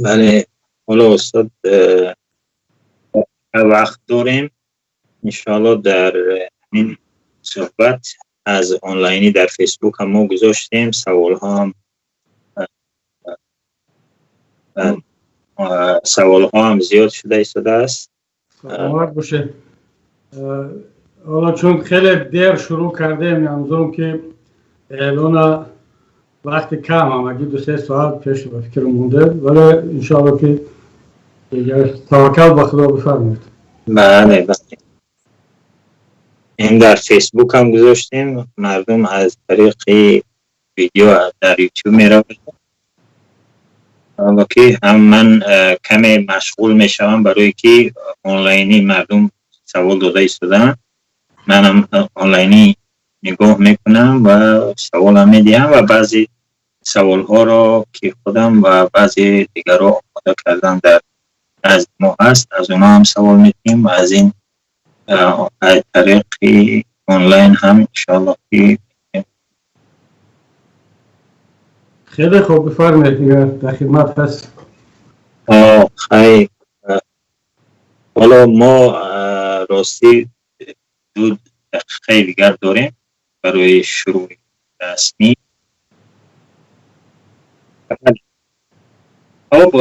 Бале, ҳоло устод, вақт дорем. Иншоалло дар ин суҳбат аз онлайнӣ дар Фейсбук ҳам мо гузоштем, саволҳо ҳам саволҳо ҳам зиёд шуда истодааст. Саломат бошед. Ҳоло чун хеле дер шурӯъ кардем, манзурам ки эълона вақти кам, ҳамагӣ 2-3 соат пеш ба фикр монда, вале иншоалло ки дигар таваккал ба Худо, бифармоед. Бале, бале. Ин дар Фейсбук ҳам гузоштем, мардум аз тариқи видео дар Ютуб меравад. Ҳоло ки ҳам ман каме машғул мешавам, барое ки онлайнӣ мардум савол дода истодаанд, манам онлайнӣ нигоҳ мекунам ва саволам медиҳам ва баъзе саволҳоро ки худам ва баъзе дигарро омода кардан дар назди мо ҳаст, аз онҳо ҳам савол медиҳем ва аз ин аз тариқи онлайн ҳам иншоалло ки Хеле хуб, бифармоед, дигар дар хидмат ҳаст. Хайр, ҳоло мо ростӣ 2 дақиқаи дигар дорем барои шурӯи расмӣ. Хуб,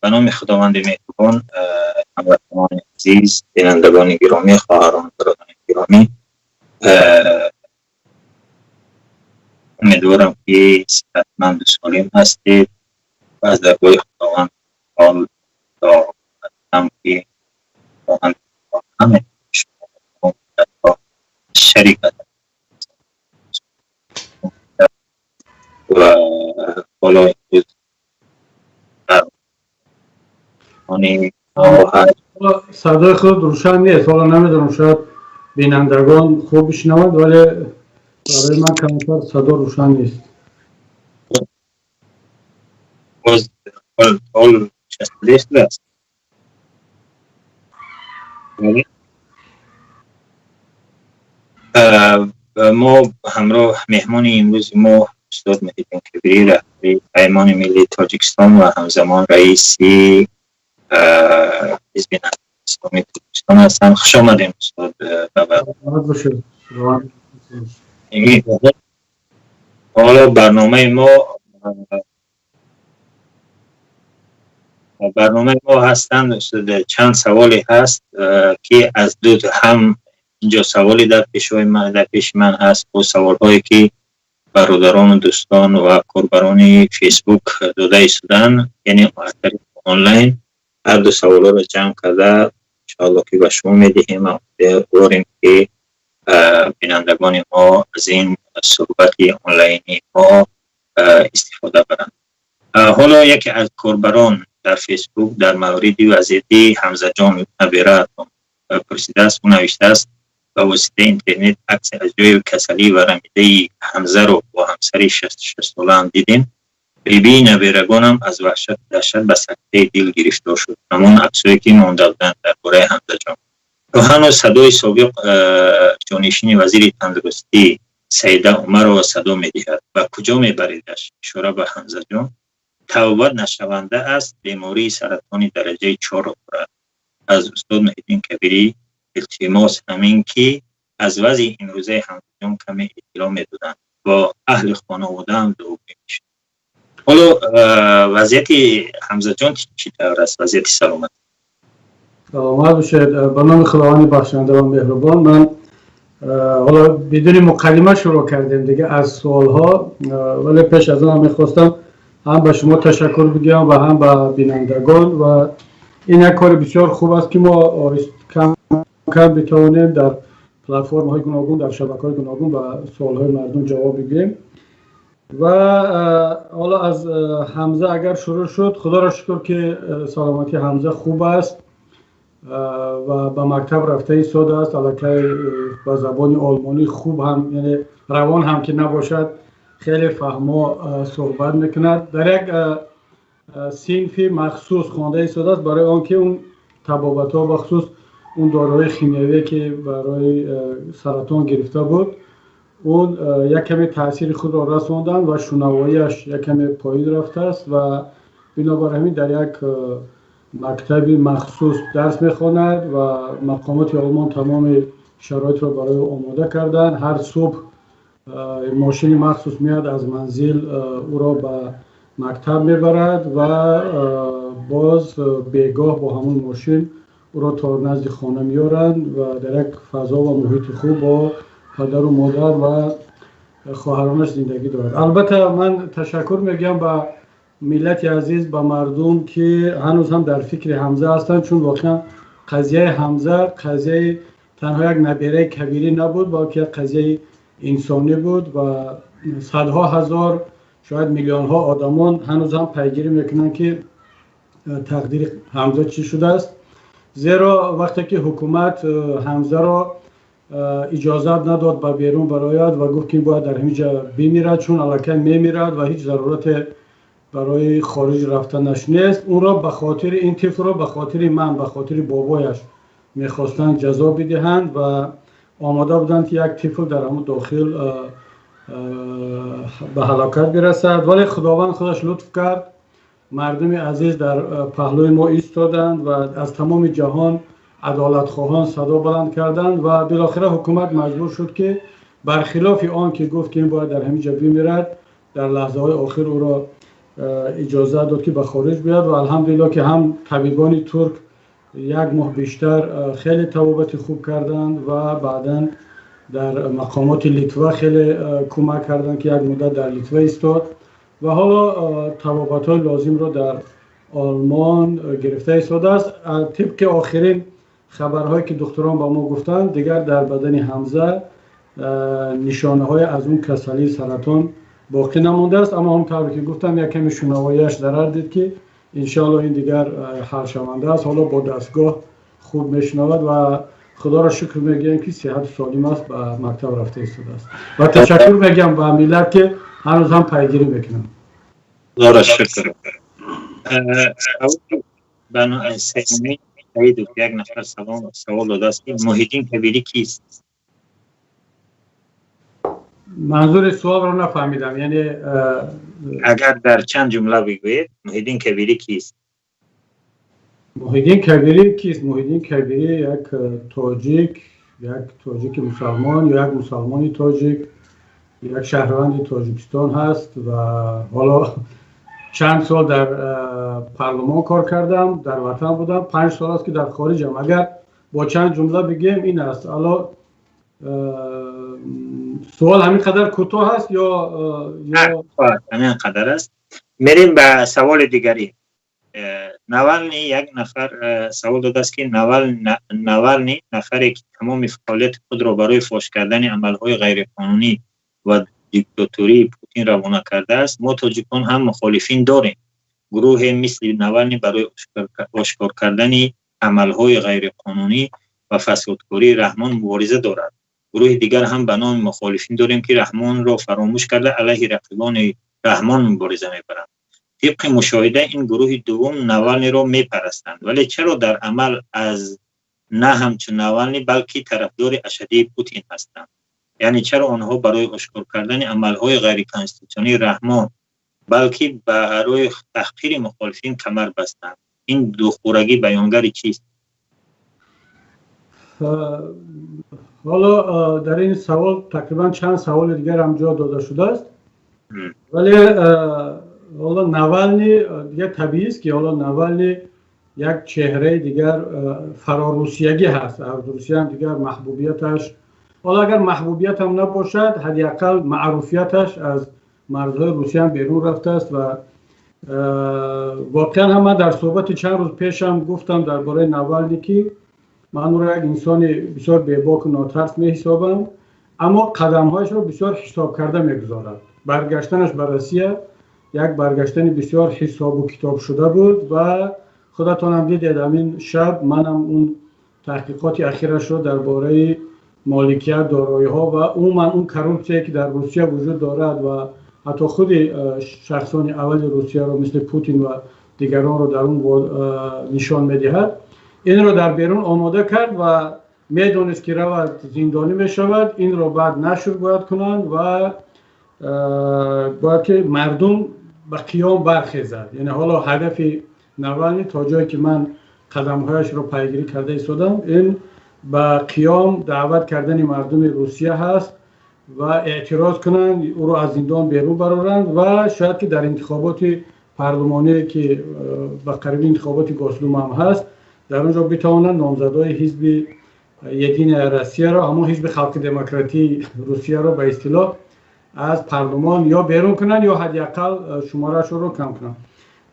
ба номи Худованди меҳрубон, ҳамватанони азиз, бинандагони гиромӣ, хоҳарон, бародарони гиромӣ, умедворам ки сиҳатманду солим ҳастед ва аз даргоҳи Худованд ҳол дуо ҳастам ки Худованд ҳама шумо шарик ва ҳоло имрӯз садои худ рӯшан нест. Ҳоло намедонам, шояд бинандагон хуб бишнаванд, вале барои ман камтар садо рӯшан нест. Боз ҳол часпида аст. Мо ҳамроҳ меҳмони имрӯзи мо устод Муҳиддин Кабирӣ, раҳбари Паймони Миллии Тоҷикистон ва ҳамзамон раиси Ҳизби Наҳзати Исломии Тоҷикистон ҳастанд. Хуш омадем, устод. Ҳоло барномаи мо ҳастанд чанд саволе ҳаст, ки аз ду ҳам инҷо саволе дар пешои ман, дар пеши ман ҳаст, бо саволҳое ки бародарону дӯстон ва корбарони Фейсбук дода истоданд, яъне аз тариқи онлайн ҳар ду саволҳоро ҷамъ карда иншоалло ки ба шумо медиҳем ва умедворем ки бинандагони мо аз ин суҳбати онлайнии мо истифода баранд. Ҳоло яке аз корбарон дар Фейсбук дар мавриди вазъияти Ҳамзаҷон набираатон пурсидааст. Ӯ навиштааст: ба воситаи интернет аксе аз ҷои касалӣ ва рамидаи Ҳамзаро бо ҳамсари 66 солаам дидем. Бибии набирагонам аз ваҳшату даҳшат ба сактаи дил гирифтор шуд. Ҳамон аксҳое ки монда буданд дар бораи Ҳамзаҷон. То ҳанӯз садои собиқ ҷонишини вазири тандурустӣ Саида Умарова садо медиҳад: ба куҷо мебаридаш? Ишора ба Ҳамзаҷон. Тавбат нашаванда аст, бемории саратони дараҷаи 4-ро дорад. Аз устод Муҳиддин Кабирӣ илтимос ҳамин ки аз вазъи имрӯзаи Ҳамзаҷон каме иттилоъ медоданд. Бо аҳли хонаводаам дуогӯй мешавам. Ҳоло вазъияти Ҳамзаҷон чӣ тавр аст? Вазъияти саломатӣ? Саломат бошед. Ба номи Худованди бахшанда ва меҳрубон. Ман ҳоло бидуни муқаддима шурӯъ кардем дига аз суолҳо, вале пеш аз он мехостам ҳам ба шумо ташаккур бигӯям ва ҳам ба бинандагон. Ва ин як кори бисёр хуб аст, ки мо кам кам битавонем дар платформаҳои гуногун, дар шабакаҳои гуногун ба суолҳои мардум ҷавоб бигӯем. Ва ҳоло аз Ҳамза агар шурӯъ шуд, Худоро шукр ки саломатии Ҳамза хуб аст ва ба мактаб рафта истодааст. Аллакай ба забони олмонӣ хуб ҳам, яъне равон ҳам ки набошад, хеле фаҳмо суҳбат мекунад. Дар як синфи махсус хонда истодааст, барои он ки он табобатҳо, бахусус он доруҳои химиявие ки барои саратон гирифта буд, он як каме таъсири худро расонданд ва шунавоияш як каме поин рафтааст. Ва Бинобар ҳамин дар як мактаби махсус дарс мехонад ва мақомоти Олмон тамоми шароитро барои ӯ омода карданд. Ҳар субҳ мошини махсус меяд, аз манзил ӯро ба мактаб мебарад ва боз бегоҳ бо ҳамон мошин ӯро то назди хона меоранд ва дар як фазо ва муҳити хуб бо падару модар ва хоҳаронаш зиндагӣ дорад. Албатта, ман ташаккур мегӯям ба миллати азиз, ба мардум, ки ҳанӯз ҳам дар фикри Ҳамза ҳастанд, чун воқеан қазияи Ҳамза қазияи танҳо як набераи Кабирӣ набуд, балки як қазияи инсонӣ буд ва садҳо ҳазор, шояд миллионҳо одамон ҳанӯз ҳам пайгирӣ мекунанд, ки тақдири Ҳамза чӣ шудааст. Зеро вақте ки ҳукумат Ҳамзаро иҷозат надод ба берун барояд ва гуфт, ки бояд дар ҳамин ҷа бимирад, чун аллакай мемирад ва ҳеҷ зарурате барои хориҷ рафтанаш нест, ӯро ба хотири ин тифлро, ба хотири ман, ба хотири бобояш мехостанд ҷазо бидиҳанд ва омода буданд, ки як тифл дар ҳамон дохил ба ҳалокат бирасад. Вале Худованд худаш лутф кард, мардуми азиз дар паҳлӯи мо истоданд ва аз тамоми ҷаҳон адолатхоҳон садо баланд карданд ва билохира ҳукумат маҷбур шуд, ки бархилофи он ки гуфт, ки ин бояд дар ҳамин ҷо бимирад, дар лаҳзаҳои охир ӯро иҷозат дод, ки ба хориҷ биёяд. Ва алҳамдулилло, ки ҳам табибони турк як моҳ бештар хеле табобати хуб карданд ва баъдан дар мақомоти Литва хеле кӯмак карданд, ки як муддат дар Литва истод ва ҳоло табобатҳои лозимро дар Олмон гирифта истодааст. Тибқи охирин хабарҳое, ки духтурон ба мо гуфтанд, дигар дар бадани Ҳамза нишонаҳое аз он касалии саратон боқӣ намондааст. Аммо ҳам тавре ки гуфтам, як ками шунавоияш зарар дид, ки иншоалло ин дигар ҳалшаванда аст. Ҳоло бо дастгоҳ хуб мешунавад ва Худоро шукр мегӯем, ки сиҳату солим аст, ба мактаб рафта истодааст. Ва ташаккур мегӯям ба миллат, ки ҳанӯз ҳам пайгирӣ мекунанд. Худоро шукр. Саидов як нафар савол додааст, ки Муҳиддин Кабирӣ кист? Манзури суолро нафаҳмидам, яъне Агар дар чанд ҷумла бигӯед, Муҳиддин Кабирӣ кист? Муҳиддин Кабирӣ кист? Муҳиддин Кабирӣ як тоҷик, як тоҷики мусалмон ё як мусалмони тоҷик, як шаҳрванди Тоҷикистон ҳаст. Ва ҳоло чанд сол дар парлумон кор кардам, дар ватан будам, 5 сол аст, ки дар хориҷам. Агар бо чанд ҷумла бигӯем, ин аст. Ало, суол ҳамин қадар кӯтоҳ аст ё? Ҳамин қадар аст. Мерем ба саволи дигарӣ. Навални, як нафар савол додааст, ки Навални нафаре, ки тамоми фаъолияти худро барои фош кардани амалҳои ғайриқонунӣ ва диктатории Путин равона кардааст. Мо тоҷикон ҳам мухолифин дорем. Гурӯҳе мисли Навални барои ошкор кардани амалҳои ғайриқонунӣ ва фасодкории Раҳмон мубориза дорад. Гурӯҳи дигар ҳам ба номи мухолифин дорем, ки Раҳмонро фаромӯш карда, алайҳи рақибони Раҳмон мубориза мебаранд. Тибқи мушоҳида, ин гурӯҳи дуввум Навалниро мепарастанд, вале чаро дар амал аз на ҳамчун Навални, балки тарафдори ашаддии Путин ҳастанд? Яъне чаро онҳо барои ошкор кардани амалҳои ғайриконститутсионии Раҳмон, балки барои таҳқири мухолифин камар бастанд? Ин духӯрагӣ баёнгари чист? Ҳоло дар ин савол тақрибан чанд саволи дигар ҳам ҷо дода шудааст. Вале ҳоло Навални дигар табиист, ки ҳоло Навални як чеҳраи дигар фарорусиягӣ ҳаст. Аз Русияам дигар маҳбубияташ, ҳоло агар маҳбубият ҳам набошад, ҳадди ақал маъруфияташ аз марзҳои Русияам берун рафтааст. Ва воқеан ҳам ман дар суҳбати чанд рӯз пешам гуфтам дар бораи Навални, ки ман ӯро як инсони бисёр бебоку нотарс меҳисобам, аммо қадамҳояшро бисёр ҳисоб карда мегузорад. Баргаштанаш ба Россия як баргаштани бисёр ҳисобу китоб шуда буд. Ва худатонам дидед, ҳамин шаб манам он таҳқиқоти ахирашро дар бораи моликият, дороиҳо ва умуман он коррупсияе, ки дар Русия вуҷуд дорад ва ҳатто худи шахсони аввали Русияро, мисли Путин ва дигаронро дар он нишон медиҳад, инро дар берун омода кард ва медонист, ки равад, зиндонӣ мешавад. Инро баъд нашр бояд кунанд ва бояд ки мардум ба қиём бархезад. Яъне ҳоло ҳадафи Навални, то ҷое ки ман қадамҳояшро пайгирӣ карда истодам, ин ба қиём даъват кардани мардуми Русия ҳаст ва эътироз кунанд, ӯро аз зиндон берун бароранд ва шояд ки дар интихоботи парлумоние, ки ба қариби интихоботи Госдума ҳам ҳаст, дар он ҷо битавонанд номзадҳои ҳизби Единая Россияро, ҳамон ҳизби халқи демократии Русияро, ба истилоҳ аз парлумон ё берун кунанд, ё ҳадди ақал шумораашонро кам кунанд.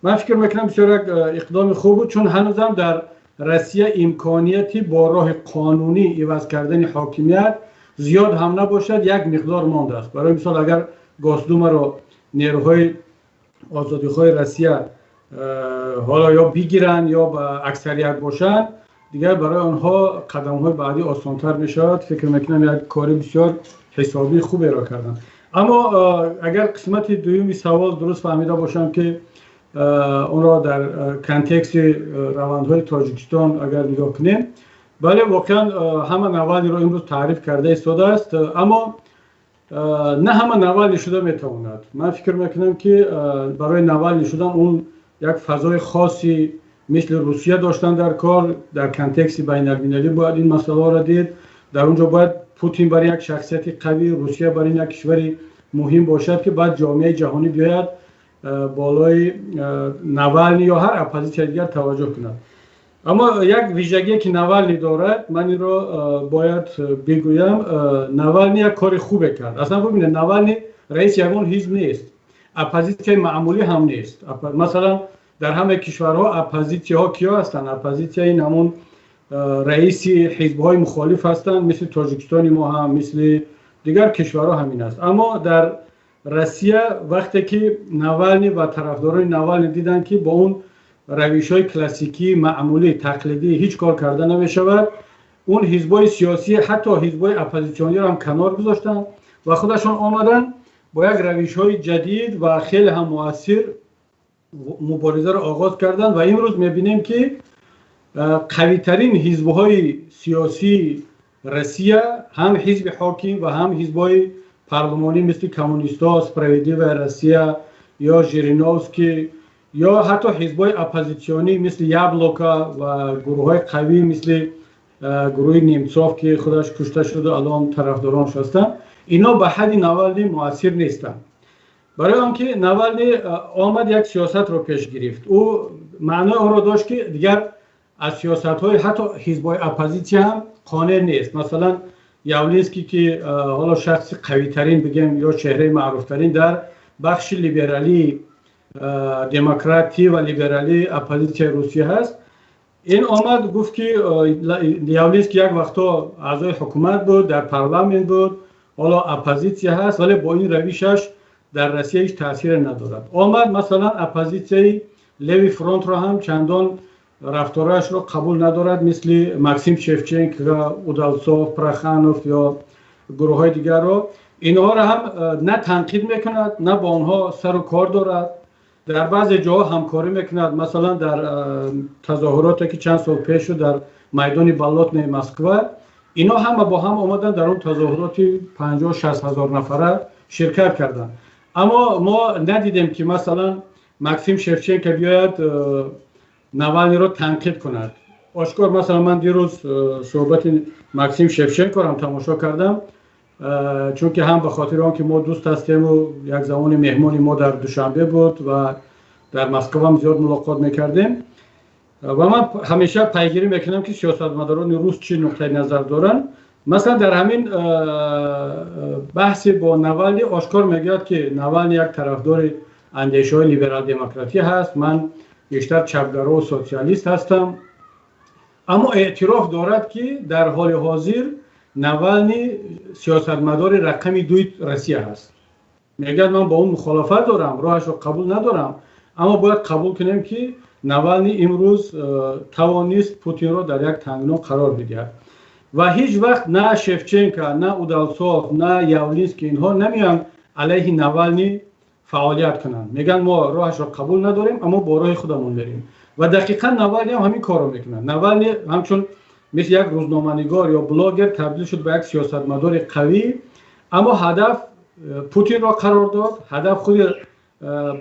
Ман фикр мекунам, бисёр як иқдоми хуб буд, чун ҳанӯзам дар Россия имконияти бо роҳи қонунӣ иваз кардани ҳокимият зиёд ҳам набошад, як миқдор мондааст. Барои мисол, агар Госдумаро нерӯҳои озодихоҳи Россия ҳоло ё бигиранд, ё ба аксарият бошанд, дигар барои онҳо қадамҳои баъдӣ осонтар мешавад. Фикр мекунам, як кори бисёр ҳисобии хуберо карданд. Аммо агар қисмати дуюми савол дуруст фаҳмида бошам, ки онро дар контексти равандҳои Тоҷикистон агар нигоҳ кунем, бале, воқеан ҳама Навалниро имрӯз таъриф карда истодааст, аммо на ҳама Навални шуда метавонад. Ман фикр мекунам, ки барои Навални шудан он як фазои хоси мисли Русия доштан дар кор, дар контексти байналмилалӣ бояд ин масъалаҳоро дид. Дар он ҷо бояд Путин барои як шахсияти қавӣ, Русия барои як кишвари муҳим бошад, ки баъд ҷомеаи ҷаҳонӣ биёяд, болои Навални ё ҳар оппозитсияи дигар таваҷҷӯҳ кунад. Аммо як вижагие, ки Навални дорад, ман инро бояд бигӯям: Навални як кори хубе кард. Аслан бубинед, Навални раиси ягон ҳизб нест, оппозитсияи маъмулӣ ҳам нест. Масалан, дар ҳамаи кишварҳо оппозитсияҳо киё ҳастанд? Оппозитсия ин ҳамон раиси ҳизбҳои мухолиф ҳастанд, мисли Тоҷикистони мо ҳам, мисли дигар кишварҳо ҳамин аст. Аммо дар Россия вақте ки Навални ва тарафдорони Навални диданд, ки бо он равишҳои классикӣ, маъмулӣ, тақлидӣ ҳеҷ кор карда намешавад, он ҳизбҳои сиёсӣ, ҳатто ҳизбҳои оппозитсиониро ҳам канор гузоштанд ва худашон омаданд, бо як равишҳои ҷадид ва хеле ҳам муассир муборизаро оғоз карданд. Ва имрӯз мебинем, ки қавитарин ҳизбҳои сиёсии Россия, ҳам ҳизби ҳоким ва ҳам ҳизбҳои парлумонӣ, мисли коммунистҳо, Справедливая Россия ё Жириновский, ё ҳатто ҳизбҳои оппозитсионӣ, мисли Яблоко, ва гурӯҳҳои қавӣ, мисли гурӯҳи Немцов, ки худаш кушта шуду алон тарафдоронш ҳастанд, ино ба ҳадди Навални муассир нестанд. Барои он ки Навални омад, як сиёсатро пеш гирифт. Ӯ маънои онро дошт, ки дигар аз сиёсатҳои ҳатто ҳизбҳои оппозитсия ҳам қонеъ нест. Масалан, Явлинский, ки ҳоло шахси қавитарин бигем ё чеҳраи маъруфтарин дар бахши либералӣ, демократӣ ва либералӣ оппозитсияи Русия ҳаст, ин омад, гуфт, ки Явлинский як вақтҳо аъзои ҳукумат буд, дар парламент буд, ҳоло оппозитсия ҳаст, вале бо ин равишаш дар Россия ҳеҷ таъсире надорад. Омад, масалан, оппозитсияи Левый фронтро ҳам чандон рафторашро қабул надорад, мисли Максим Шевченко, Удалцов, Проханов ё гурӯҳҳои дигарро. Инҳоро ҳам на танқид мекунад, на бо онҳо сару кор дорад. Дар баъзе ҷоҳо ҳамкорӣ мекунад, масалан, дар тазоҳуроте, ки чанд сол пеш шуд дар майдони Болотной Москва, ино ҳама бо ҳам омаданд, дар он тазоҳуроти 50-60 ҳазор нафара ширкат карданд. Аммо мо надидем, ки масалан Максим Шевченко биёяд, Навалниро танқид кунад ошкор. Масалан, ман дирӯз суҳбати Максим Шевченкоро ҳам тамошо кардам, чунки ҳам ба хотири он ки мо дӯст ҳастему як замони меҳмони мо дар Душанбе буд ва дар Москваам зиёд мулоқот мекардем, ва ман ҳамеша пайгирӣ мекунам, ки сиёсатмадорони рус чӣ нуқтаи назар доранд. Масалан, дар ҳамин баҳси бо Навални ошкор мегӯяд, ки Навални як тарафдори андешаҳои либерал-демократӣ ҳаст, ман бештар чапгарову социалист ҳастам. Аммо эътироф дорад, ки дар ҳоли ҳозир Навални сиёсатмадори рақами дуи Россия ҳаст. Мегӯяд, ман бо он мухолифат дорам, роҳашро қабул надорам, аммо бояд қабул кунем, ки Навални имрӯз тавонист Путинро дар як тангно қарор бидиҳад. Ва ҳеҷ вақт на Шевченко, на Удалцов, на Явлинский, инҳо намеоянд алайҳи Навални фаъолият кунанд. Мегӯянд, мо роҳашро қабул надорем, аммо бо роҳи худамон мерем. Ва дақиқан Навални ҳам ҳамин корро мекунад. Навални ҳамчун мисли як рӯзноманигор ё блогер табдил шуд ба як сиёсатмадори қавӣ, аммо ҳадаф Путинро қарор дод, ҳадаф худи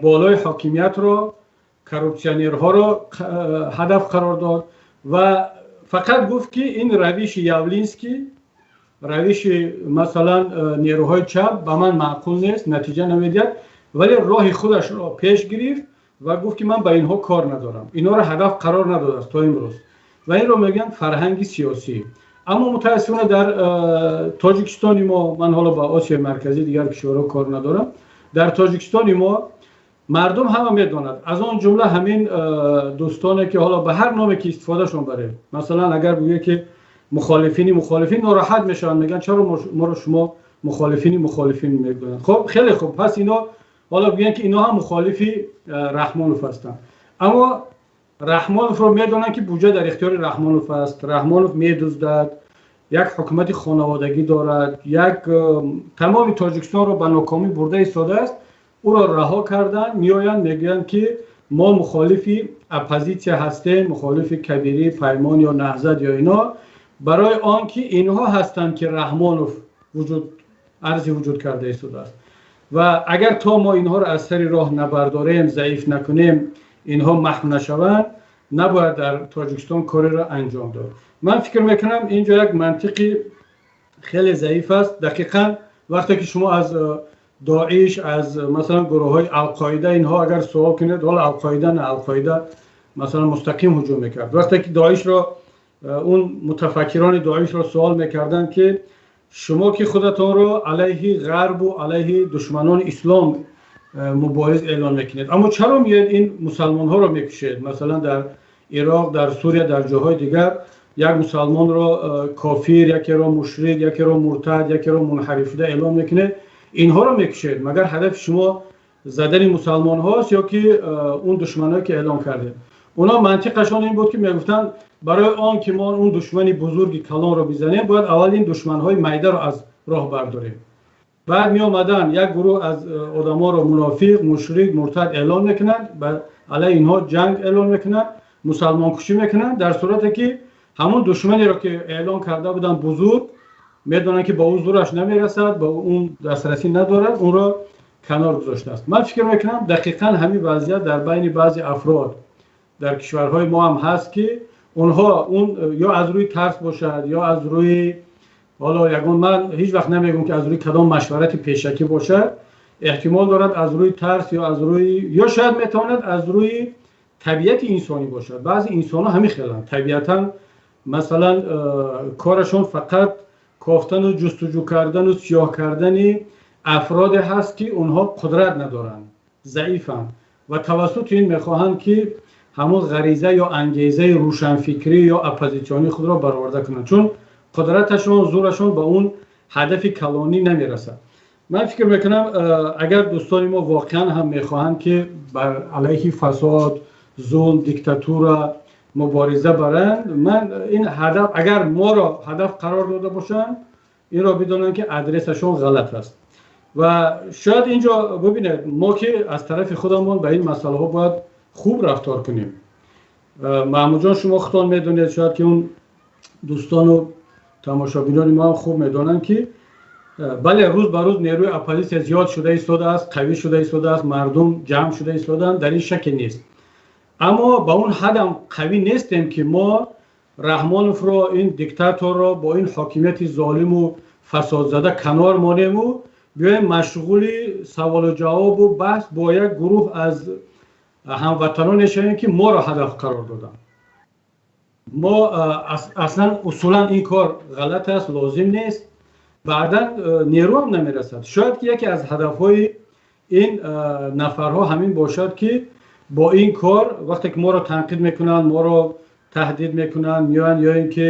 болои ҳокимиятро, коррупсионерҳоро ҳадаф қарор дод ва фақат гуфт, ки ин равиши Явлинский, равиши, масалан, нерӯҳои чап ба ман маъқул нест, натиҷа намедиҳад, вале роҳи худашро пеш гирифт ва гуфт, ки ман ба инҳо кор надорам. Инҳоро ҳадаф қарор надодааст то имрӯз ва инро мегӯянд фарҳанги сиёсӣ. Аммо мутаассифона дар Тоҷикистони мо, ман ҳоло ба Осиёи Марказӣ, дигар кишварҳо кор надорам, дар Тоҷикистони мо мардум ҳама медонад, аз он ҷумла ҳамин дӯстоне, ки ҳоло ба ҳар номе ки истифодашон барем, масалан, агар бигӯе, ки мухолифини мухолифин, нороҳат мешаванд, мегӯянд, чаро моро шумо мухолифини мухолифин мегӯянд? Хуб, хеле хуб, пас ино ҳоло бигӯянд, ки ино ҳам мухолифи Раҳмонов ҳастанд. Аммо Раҳмоновро медонанд, ки буҷа дар ихтиёри Раҳмонов аст, Раҳмонов медуздад, як ҳукумати хонаводагӣ дорад, як тамоми Тоҷикистонро ба нокомӣ бурда истодааст. Ӯро раҳо карданд, меоянд, мегӯянд, ки мо мухолифи оппозитсия ҳастем, мухолифи Кабирӣ, Паймон ё Наҳзат ё ино, барои он ки инҳо ҳастанд, ки Раҳмонов вуҷуд арзи вуҷуд карда истодааст ва агар то мо инҳоро аз сари роҳ набардорем, заиф накунем, инҳо маҳв нашаванд, набояд дар Тоҷикистон кореро анҷом дод. Ман фикр мекунам, инҷо як мантиқи хеле заиф аст. Дақиқан вақте ки шумо аз Доиш, аз, масалан, гурӯҳҳои Алқоида, инҳо агар суол кунед, ҳоло Алқоида на, Алқоида, масалан, мустақим ҳуҷум мекард, вақте ки Доишро, он мутафаккирони Доишро суол мекарданд, ки шумо ки худатонро алайҳи ғарбу алайҳи душманони ислом мубориз эълон мекунед, аммо чаро меоед ин мусалмонҳоро мекушед? Масалан, дар Ироқ, дар Сурия, дар ҷоҳои дигар як мусалмонро кофир, якеро мушрик, якеро муртад, якеро мунҳарифшуда эълон мекунед, инҳоро мекушед. Магар ҳадафи шумо задани мусалмонҳост ё ки он душманое, ки эълон кардед? Онҳо мантиқашон ин буд, ки мегуфтанд, барои он ки мо он душмани бузурги калонро бизанем, бояд аввал ин душманҳои майдаро аз роҳ бардорем. Баъд меомаданд, як гурӯҳ аз одаморо мунофиқ, мушрик, муртад эълон мекунанд, алайҳи инҳо ҷанг эълон мекунанд, мусалмонкушӣ мекунанд, дар сурате ки ҳамон душманеро, ки эълон карда буданд бузург, медонанд, ки ба ӯ зӯраш намерасад, ба он дастрасӣ надорад, онро канор гузоштааст. Ман фикр мекунам, дақиқан ҳамин вазъият дар байни баъзе афрод дар кишварҳои мо ҳам ҳаст, ки онҳо он ё аз рӯи тарс бошад, ё аз рӯи ҳоло ягон, ман ҳеҷ вақт намегӯм, ки аз рӯи кадом машварати пешакӣ бошад, эҳтимол дорад аз рӯи тарс ё аз рӯи, ё шояд метавонад аз рӯи табиати инсонӣ бошад. Баъзе инсонҳо ҳамин хеланд табиатан, масалан, корашон фақат кофтану ҷустуҷӯ кардану сиёҳ кардани афроде ҳаст, ки онҳо қудрат надоранд, заифанд ва тавассути ин мехоҳанд, ки ҳамон ғариза ё ангезаи рӯшанфикрӣ ё оппозитсионии худро бароварда кунанд, чун қудраташон, зӯрашон ба он ҳадафи калонӣ намерасад. Ман фикр мекунам, агар дӯстони мо воқеан ҳам мехоҳанд, ки бар алайҳи фасод, зулм, диктатура мубориза баранд, ман ин ҳадаф, агар моро ҳадаф қарор дода бошанд, инро бидонанд, ки адресашон ғалат аст. Ва шояд инҷо бубинед, мо ки аз тарафи худамон ба ин масъалаҳо бояд хуб рафтор кунем. Маҳмудҷон, шумо худтон медонед, шояд ки он дӯстону тамошобинони мо ҳам хуб медонанд, ки бале, рӯз ба рӯз нерӯи оппозитсия зиёд шуда истодааст, қавӣ шуда истодааст, мардум ҷамъ шуда истодаанд, дар ин шаке нест. Аммо ба он ҳадам қавӣ нестем, ки мо Раҳмоновро, ин диктаторро бо ин ҳокимияти золиму фасодзада канор монему биёем машғули саволу ҷавобу баҳс бо як гурӯҳ аз ҳамватаноне шавем, ки моро ҳадаф қарор доданд. Мо аслан, усулан ин кор ғалат аст, лозим нест, баъдан нерӯ ҳам намерасад. Шояд ки яке аз ҳадафҳои ин нафарҳо ҳамин бошад, ки бо ин кор, вақте ки моро танқид мекунанд, моро таҳдид мекунанд, меоянд ё ин ки,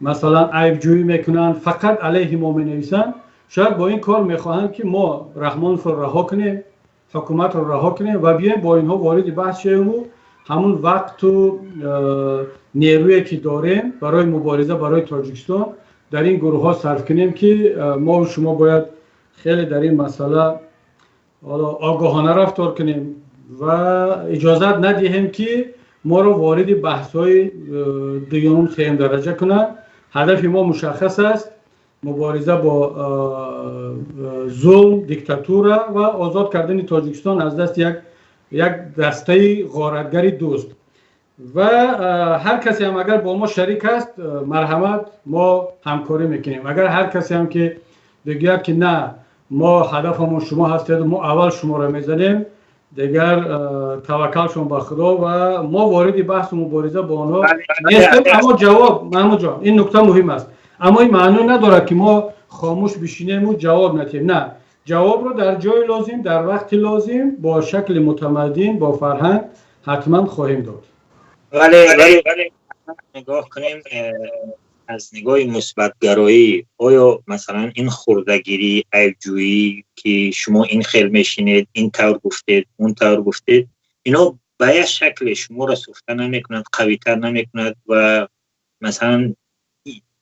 масалан, айбҷӯӣ мекунанд, фақат алайҳи мо менависанд, шояд бо ин кор мехоҳанд, ки мо Раҳмоновро раҳо кунем, ҳукуматро раҳо кунем ва биёем бо инҳо вориди баҳс шавему ҳамун вақту нерӯе, ки дорем барои мубориза барои Тоҷикистон, дар ин гурӯҳҳо сарф кунем, ки мову шумо бояд хеле дар ин масъала ҳоло огоҳона рафтор кунем ва иҷозат надиҳем, ки моро вориди баҳсҳои дуюм, сеюм дараҷа кунанд. Ҳадафи мо мушаххас аст. мубориза бо зулм, диктатура ва озод кардани Тоҷикистон аз дасти як дастаи ғоратгари дузд. Ва ҳар касе ҳам агар бо мо шарик аст, марҳамат, мо ҳамкорӣ мекунем. Агар ҳар касе ҳам ки бигӯяд, ки на, мо ҳадафамон шумо ҳастед, мо аввал шуморо мезанем, дигар таваккалшон ба Худо ва мо вориди баҳсу мубориза бо онҳо нестем. Аммо ҷавоб, Маҳмудҷон, ин нукта муҳим аст, аммо ин маъно надорад, ки мо хомӯш бишинему ҷавоб надиҳем. На, ҷавобро дар ҷои лозим, дар вақти лозим, бо шакли мутамаддин, бо фарҳанг ҳатман хоҳем дод. Вале нигоҳ кунем аз нигоҳи мусбатгароӣ, оё масалан ин хурдагирӣ, айбҷӯӣ, ки шумо ин хел мешинед, ин тавр гуфтед, он тавр гуфтед, ино ба як шакле шуморо сӯхта намекунад, қавитар намекунад ва масалан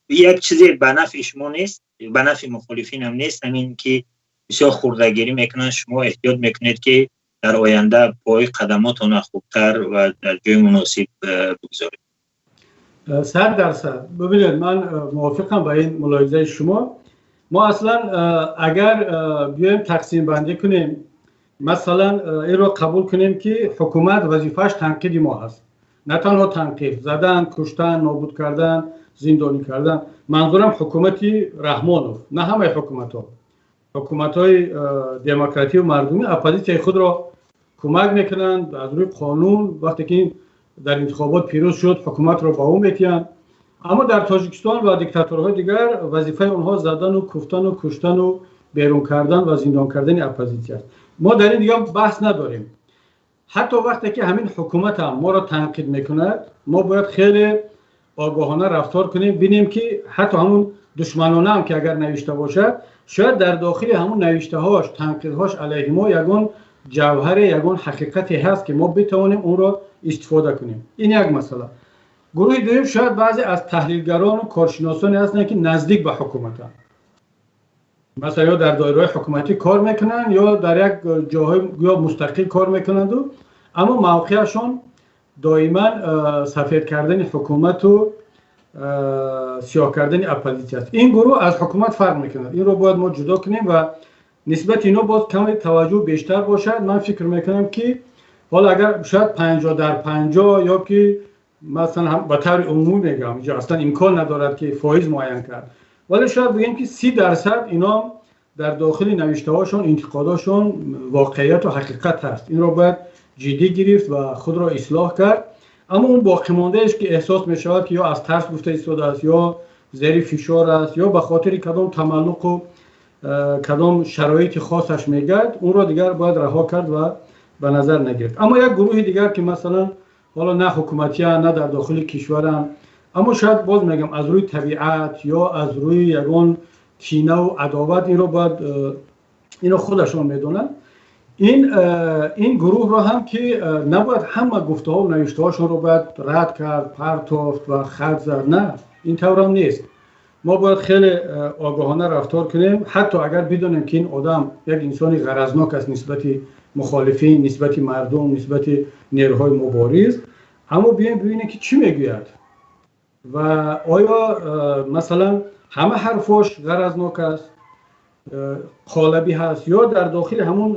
як чизе ба нафъи шумо нест, ба нафъи мухолифин ҳам нест? Ҳамин ки бисёр хурдагирӣ мекунанд, шумо эҳтиёт мекунед, ки дар оянда пои қадамотонро хубтар ва дар ҷои муносиб бигзоред? 100%. Бибинед, ман мувофиқам ба ин мулоҳизаи шумо. Мо аслан агар биёем тақсимбандӣ кунем, масалан инро қабул кунем, ки ҳукумат вазифааш танқиди мо ҳаст, на танҳо танқид, задан, куштан, нобуд кардан, зиндонӣ кардан. Манзурам ҳукумати Раҳмонов, на ҳамаи ҳукуматҳо. Ҳукуматҳои демократию мардумӣ оппозитсияи худро кӯмак мекунанд аз рӯи қонун. Вақте ки дар интихобот пирӯз шуд, ҳукуматро ба ӯ метиҳанд. Аммо дар Тоҷикистон ва диктаторҳои дигар вазифаи онҳо задану куфтану куштану берун кардан ва зиндон кардани оппозитсия аст. Мо дар ин дигар баҳс надорем. Ҳатто вақте ки ҳамин ҳукумат ҳам моро танқид мекунад, мо бояд хеле огоҳона рафтор кунем, бинем, ки ҳатто ҳамун душманона ҳам ки агар навишта бошад, шояд дар дохили ҳамун навиштаҳош, танқидҳош алайҳи мо ягон ҷавҳаре, ягон ҳақиқате ҳаст, ки мо битавонем онро истифода кунем. Ин як масъала. Гурӯҳи дуюм шояд баъзе аз таҳлилгарону коршиносоне ҳастанд, ки наздик ба ҳукуматанд, масалан ё дар доираҳои ҳукуматӣ кор мекунанд, ё дар як ҷоҳои ё мустақил кор мекунанду, аммо мавқеашон доиман сафед кардани ҳукумату сиёҳ кардани оппозитсия аст. Ин гурӯҳ аз ҳукумат фарқ мекунад. Инро бояд мо ҷудо кунем ва нисбати ино боз каме таваҷҷӯҳ бештар бошад. Ман фикр мекунам, ки ҳоло агар шояд 50 дар 50 ё ки масалан ба таври умумӣ мегӯям, инҷо аслан имкон надорад, ки фоиз муайян кард, вале шояд бигӯем, ки 30% ино дар дохили навиштаҳошон, интиқодошон воқеияту ҳақиқат ҳаст. Инро бояд ҷиддӣ гирифт ва худро ислоҳ кард. Аммо он боқимондаеш, ки эҳсос мешавад, ки ё аз тарс гуфта истодааст, ё зери фишор аст, ё ба хотири кадом тамаллуқу кадом шароити хосаш мегӯяд, онро дигар бояд раҳо кард ва ба назар нагирифт. Аммо як гурӯҳи дигар, ки масалан ҳоло на ҳукуматиян, на дар дохили кишваранд, аммо шояд, боз мегӯям, аз рӯи табиат ё аз рӯи ягон кинаву адоват, инро бояд инро худашон медонанд, ин гурӯҳро ҳам ки набояд ҳама гуфтаҳо навиштаҳошонро бояд рад кард, партофт ва хат зад. На, ин таврам нест. Мо бояд хеле огоҳона рафтор кунем. Ҳатто агар бидонем, ки ин одам як инсони ғаразнок аст нисбати мухолифин, нисбати мардум, нисбати нерӯҳои мубориз, аммо биёем бибинем, ки чӣ мегӯяд ва оё масалан ҳама ҳарфош ғаразнок аст, қолабӣ ҳаст, ё дар дохили ҳамун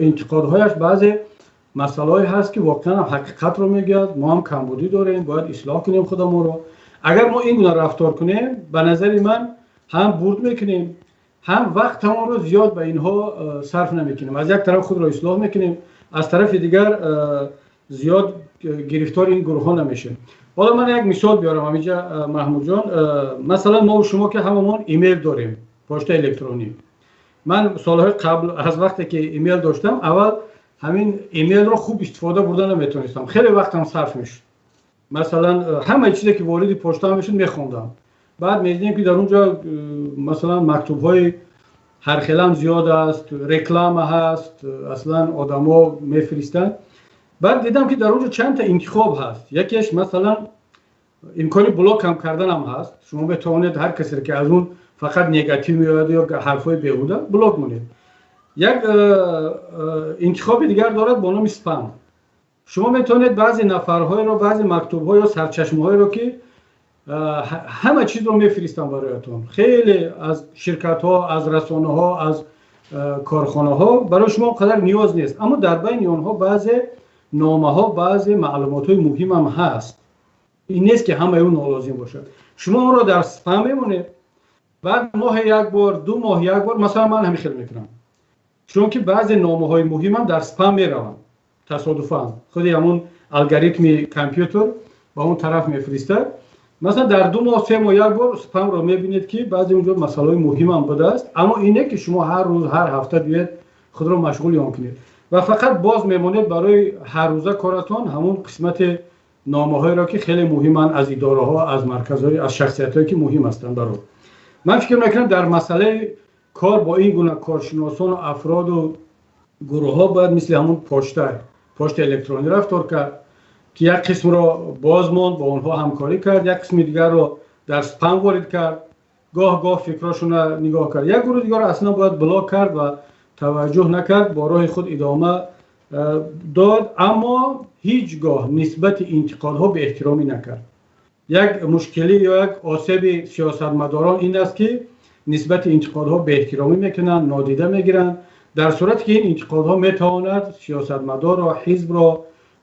интиқодҳояш баъзе масъалаҳое ҳаст, ки воқеан ҳақиқатро мегӯяд, мо ҳам камбудӣ дорем, бояд ислоҳ кунем худамонро. Агар мо ин гуна рафтор кунем, ба назари ман, ҳам бурд мекунем, ҳам вақтамонро зиёд ба инҳо сарф намекунем. Аз як тараф худро ислоҳ мекунем, аз тарафи дигар зиёд гирифтори ин гурӯҳҳо намешем. Ҳоло ман як мисол биёрам ҳаминҷа, Маҳмудҷон. Масалан, мо шумо ки ҳамамон имейл дорем, почтаи электронӣ. Ман солҳои қабл, аз вақте ки имейл доштам, аввал ҳамин имейлро хуб истифода бурда наметавонистам, хеле вақтам сарф мешуд. Масалан, ҳамаи чизе ки вориди почтаам мешуд, мехондам. Баъд медидем, ки дар он ҷо масалан мактубҳои ҳархелам зиёд аст, реклама ҳаст, аслан одамо мефиристанд. Баъд дидам, ки дар он ҷо чандта интихоб ҳаст. Якеш масалан имкони блок ҳам карданам ҳаст. Шумо метавонед ҳар касеро, ки аз он фақат негатив меояд ё ҳарфҳои беҳуда, блок монед. Як интихоби дигар дорад бо номи спам. Шумо метавонед баъзе нафарҳоеро, баъзе мактубҳо ё сарчашмаҳоеро, ки Ҳама чизро мефиристам бароятон. Хеле аз ширкатҳо, аз расонаҳо, аз корхонаҳо барои шумо қадар ниёз нест, аммо дар байни онҳо баъзе номаҳо, баъзе маълумотҳои муҳимам ҳаст. Ин нест, ки ҳамаи ӯ нолозим бошад. Шумо онро дар спам мемонед, баъд моҳе як бор, 2 моҳ як бор, масалан, ман ҳамин хел мекунам, чунки баъзе номаҳои муҳимам дар спам мераванд тасодуфан, худи ҳамун алгоритми компютер ба он тараф мефиристад. Масалан, дар 2 моҳ, 3 моҳ як бор спамро мебинед, ки баъзе унҷо масъалаҳои муҳимам будааст. Аммо ин не, ки шумо ҳар рӯз, ҳар ҳафта биёед, худро машғули он кунед ва фақат боз мемонед барои ҳаррӯза коратон ҳамун қисмати номаҳоеро, ки хеле муҳиманд, аз идораҳо, аз марказҳои, аз шахсиятҳое, ки муҳим ҳастанд. Баро ман фикр мекунам, дар масъалаи кор бо ин гуна коршиносону афроду гурӯҳҳо бояд мисли ҳамун почтаи электронӣ рафтор кард, ки як қисмро боз монд, бо онҳо ҳамкорӣ кард, як қисми дигарро дар спам ворид кард, гоҳ гоҳ фикрошонро нигоҳ кард, як гурӯҳи дигарро аслан бояд блок кард ва таваҷҷӯҳ накард, бо роҳи худ идома дод, аммо ҳеҷ гоҳ нисбати интиқодҳо беэҳтиромӣ накард. Як мушкилӣ ё як осеби сиёсатмадорон ин аст, ки нисбати интиқодҳо беэҳтиромӣ мекунанд, нодида мегиранд, дар сурате ки ин интиқодҳо метавонад сиёсатмадорро, ҳизбро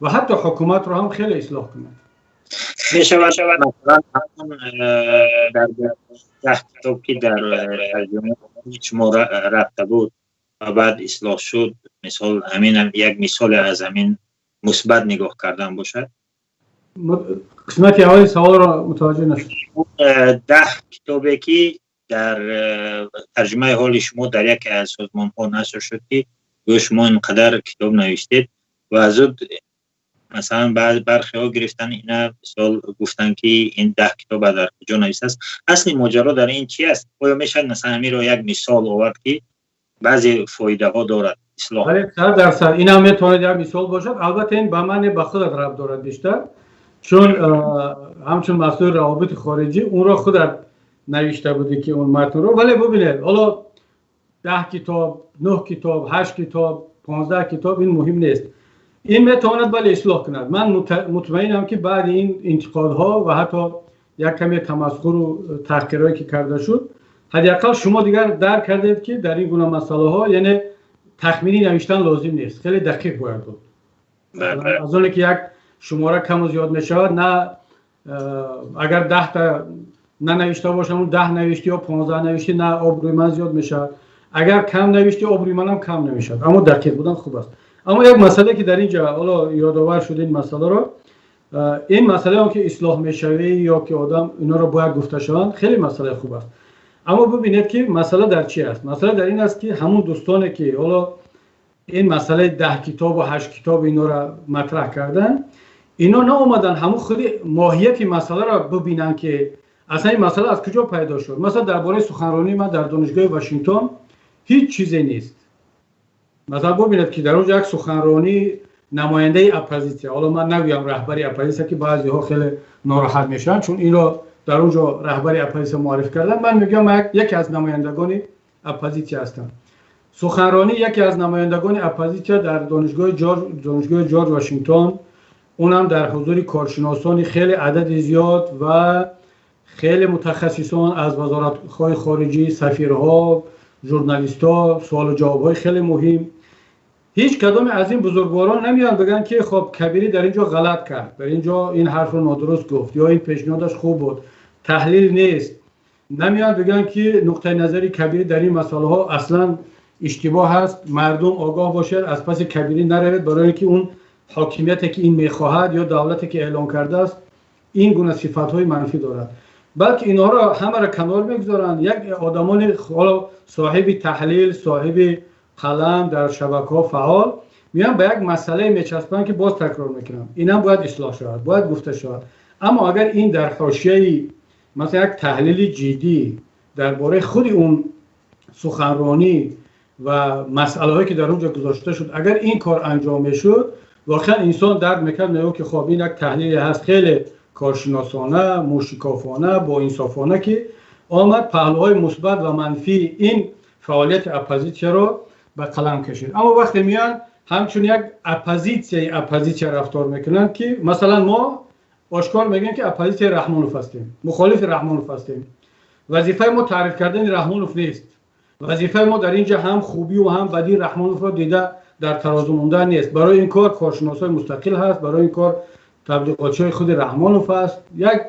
ва ҳатто ҳукуматро ҳам хеле ислоҳ кунад. Мешавад, масалан, дар 10 китоб, ки дар тарҷума шумо рафта буд ва баъд ислоҳ шуд, мисол, ҳамин як мисоле аз ҳамин мусбат нигоҳ кардан бошад? Қисмати аввали саволро мутаваҷҷӯҳ нашуд. 10 китобе, ки дар тарҷумаи ҳоли шумо дар яке аз созмонҳо нашр шуд, ки гӯё шумо инқадар китоб навиштед ва зуд, масалан, бархеҳо гирифтан ина, мисол, гуфтанд, ки ин 10 китоб дар куҷо навиштааст, асли моҷаро дар ин чи аст? Оё мешавад, масалан, ҳаминро як мисол овард, ки баъзе фоидаҳо дорад ислоҳ? Бале, 100%, инам метавонад як мисол бошад. Албатта, ин ба ман, ба худат рабт дорад бештар, чун ҳамчун масъули равобити хориҷӣ онро худат навишта будӣ, ки он матнро. Вале бубинед, ҳоло 10 китоб, нӯҳ китоб, ҳашт китоб, 15 китоб, ин муҳим нест. Ин метавонад, бале, ислоҳ кунад. Ман мутмаинам, ки баъди ин интиқодҳо ва ҳатто як каме тамасхуру таҳқирҳое, ки карда шуд, ҳадди ақал шумо дигар дарк кардед, ки дар ин гуна масъалаҳо, яъне, тахминӣ навиштан лозим нест, хеле дақиқ бояд буд. Аз оне ки як шумора каму зиёд мешавад, на агар 10-та нанавишта бошам, 10 навиштӣ ё 15 навиштӣ, на обрӯи ман зиёд мешавад, агар кам навиштӣ, обрӯи манам кам намешавад, аммо дақиқ будан хуб аст. Аммо як масъале, ки дар ин ҷо ҳоло ёдовар шуд, ин масъаларо, ин масъалаи он ки ислоҳ мешавӣ ё ки одам инҳоро бояд гуфта шаванд, хеле масъалаи хуб аст. Аммо бубинед, ки масъала дар чи аст. Масъала дар ин аст, ки ҳамун дӯстоне, ки ҳоло ин масъалаи 10 китобу ҳашт китоб инҳоро матраҳ карданд, ино наомаданд ҳамун худи моҳияти масъаларо бубинанд, ки аслан ин масъала аз куҷо пайдо шуд. Масалан, дар бораи суханронии ман дар донишгоҳи Вашингтон ҳеҷ чизе нест. Масалан, бубинед, ки дар он ҷо як суханронии намояндаи оппозитсия, ҳоло ман нагӯям раҳбари оппозитсия, ки баъзеҳо хеле нороҳат мешаванд, чун инро дар он ҷо раҳбари оппозитсия муаррифӣ карданд. Ман мегӯям, ман яке аз намояндагони оппозитсия ҳастам. Суханронии яке аз намояндагони оппозитсия дар донишгоҳи Ҷорҷ Вашингтон, онам дар ҳузури коршиносони хеле адади зиёд ва хеле мутахассисон аз вазоратҳои хориҷӣ, сафирҳо, журналистҳо, суолу ҷавобҳои хеле муҳим, ҳеҷ кадоме аз ин бузургворон намеянд бигӯянд, ки хоб, Кабирӣ дар ин ҷо ғалат кард, дар ин ҷо ин ҳарфро нодуруст гуфт ё ин пешниҳодаш хуб буд, таҳлил нест. Намеянд бигӯянд, ки нуқтаи назари Кабирӣ дар ин масъалаҳо аслан иштибоҳ аст, мардум огоҳ бошед, аз паси Кабирӣ наравед, барои ин ки он ҳокимияте, ки ин мехоҳад, ё давлате, ки эълон кардааст, ин гуна сифатҳои манфӣ дорад. Балки инҳоро ҳамаро канор мегузоранд, як одамони ҳоло соҳиби таҳлил, соҳиби қалам, дар шабакаҳо фаъол меян, ба як масъалае мечаспанд, ки боз такрор мекунам, инам бояд ислоҳ шавад, бояд гуфта шавад. Аммо агар ин дар ҳошияи, масалан, як таҳлили ҷиддӣ дар бораи худи он суханронӣ ва масъалаҳое, ки дар он ҷо гузошта шуд, агар ин кор анҷом мешуд, воқеан инсон дарк мекард, мегӯ, ки хоб, ин як таҳлиле ҳаст хеле коршиносона, мушикофона, боинсофона, ки омад, паҳлӯҳои мусбат ва манфии ин фаъолияти оппозитсияро ба қалам кашид. Аммо вақте меянд, ҳамчун як оппозитсияи оппозитсия рафтор мекунанд, ки масалан мо ошкор мегӯем, ки оппозитсияи Раҳмонов ҳастем, мухолифи Раҳмонов ҳастем. Вазифаи мо таъриф кардани Раҳмонов нест. Вазифаи мо дар инҷа ҳам хубию ҳам бадии Раҳмоновро дида, дар тарозу мондан нест. Барои ин кор коршиносҳои мустақил ҳаст, барои ин кор таблиғотчиҳои худи Раҳмонов ҳаст, як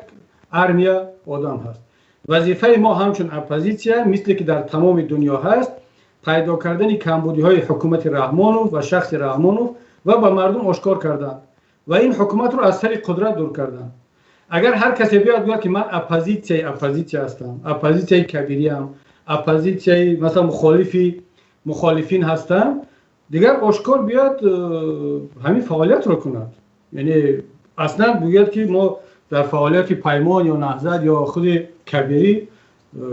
армия одам ҳаст. Вазифаи мо ҳамчун оппозитсия, мисле ки дар тамоми дунё ҳаст, пайдо кардани камбудиҳои ҳукумати Раҳмонов ва шахси Раҳмонов ва ба мардум ошкор кардан ва ин ҳукуматро аз сари қудрат дур кардан. Агар ҳар касе биёяд, гӯяд, ки ман оппозитсияи оппозитсия ҳастам, оппозитсияи кабириам, оппозитсияи, масалан, мухолифи мухолифин ҳастам, дигар ошкор биёяд, ҳамин фаъолиятро кунад. Яъне аслан бигӯяд, ки мо дар фаъолияти Паймон ё Наҳзат ё худи Кабирӣ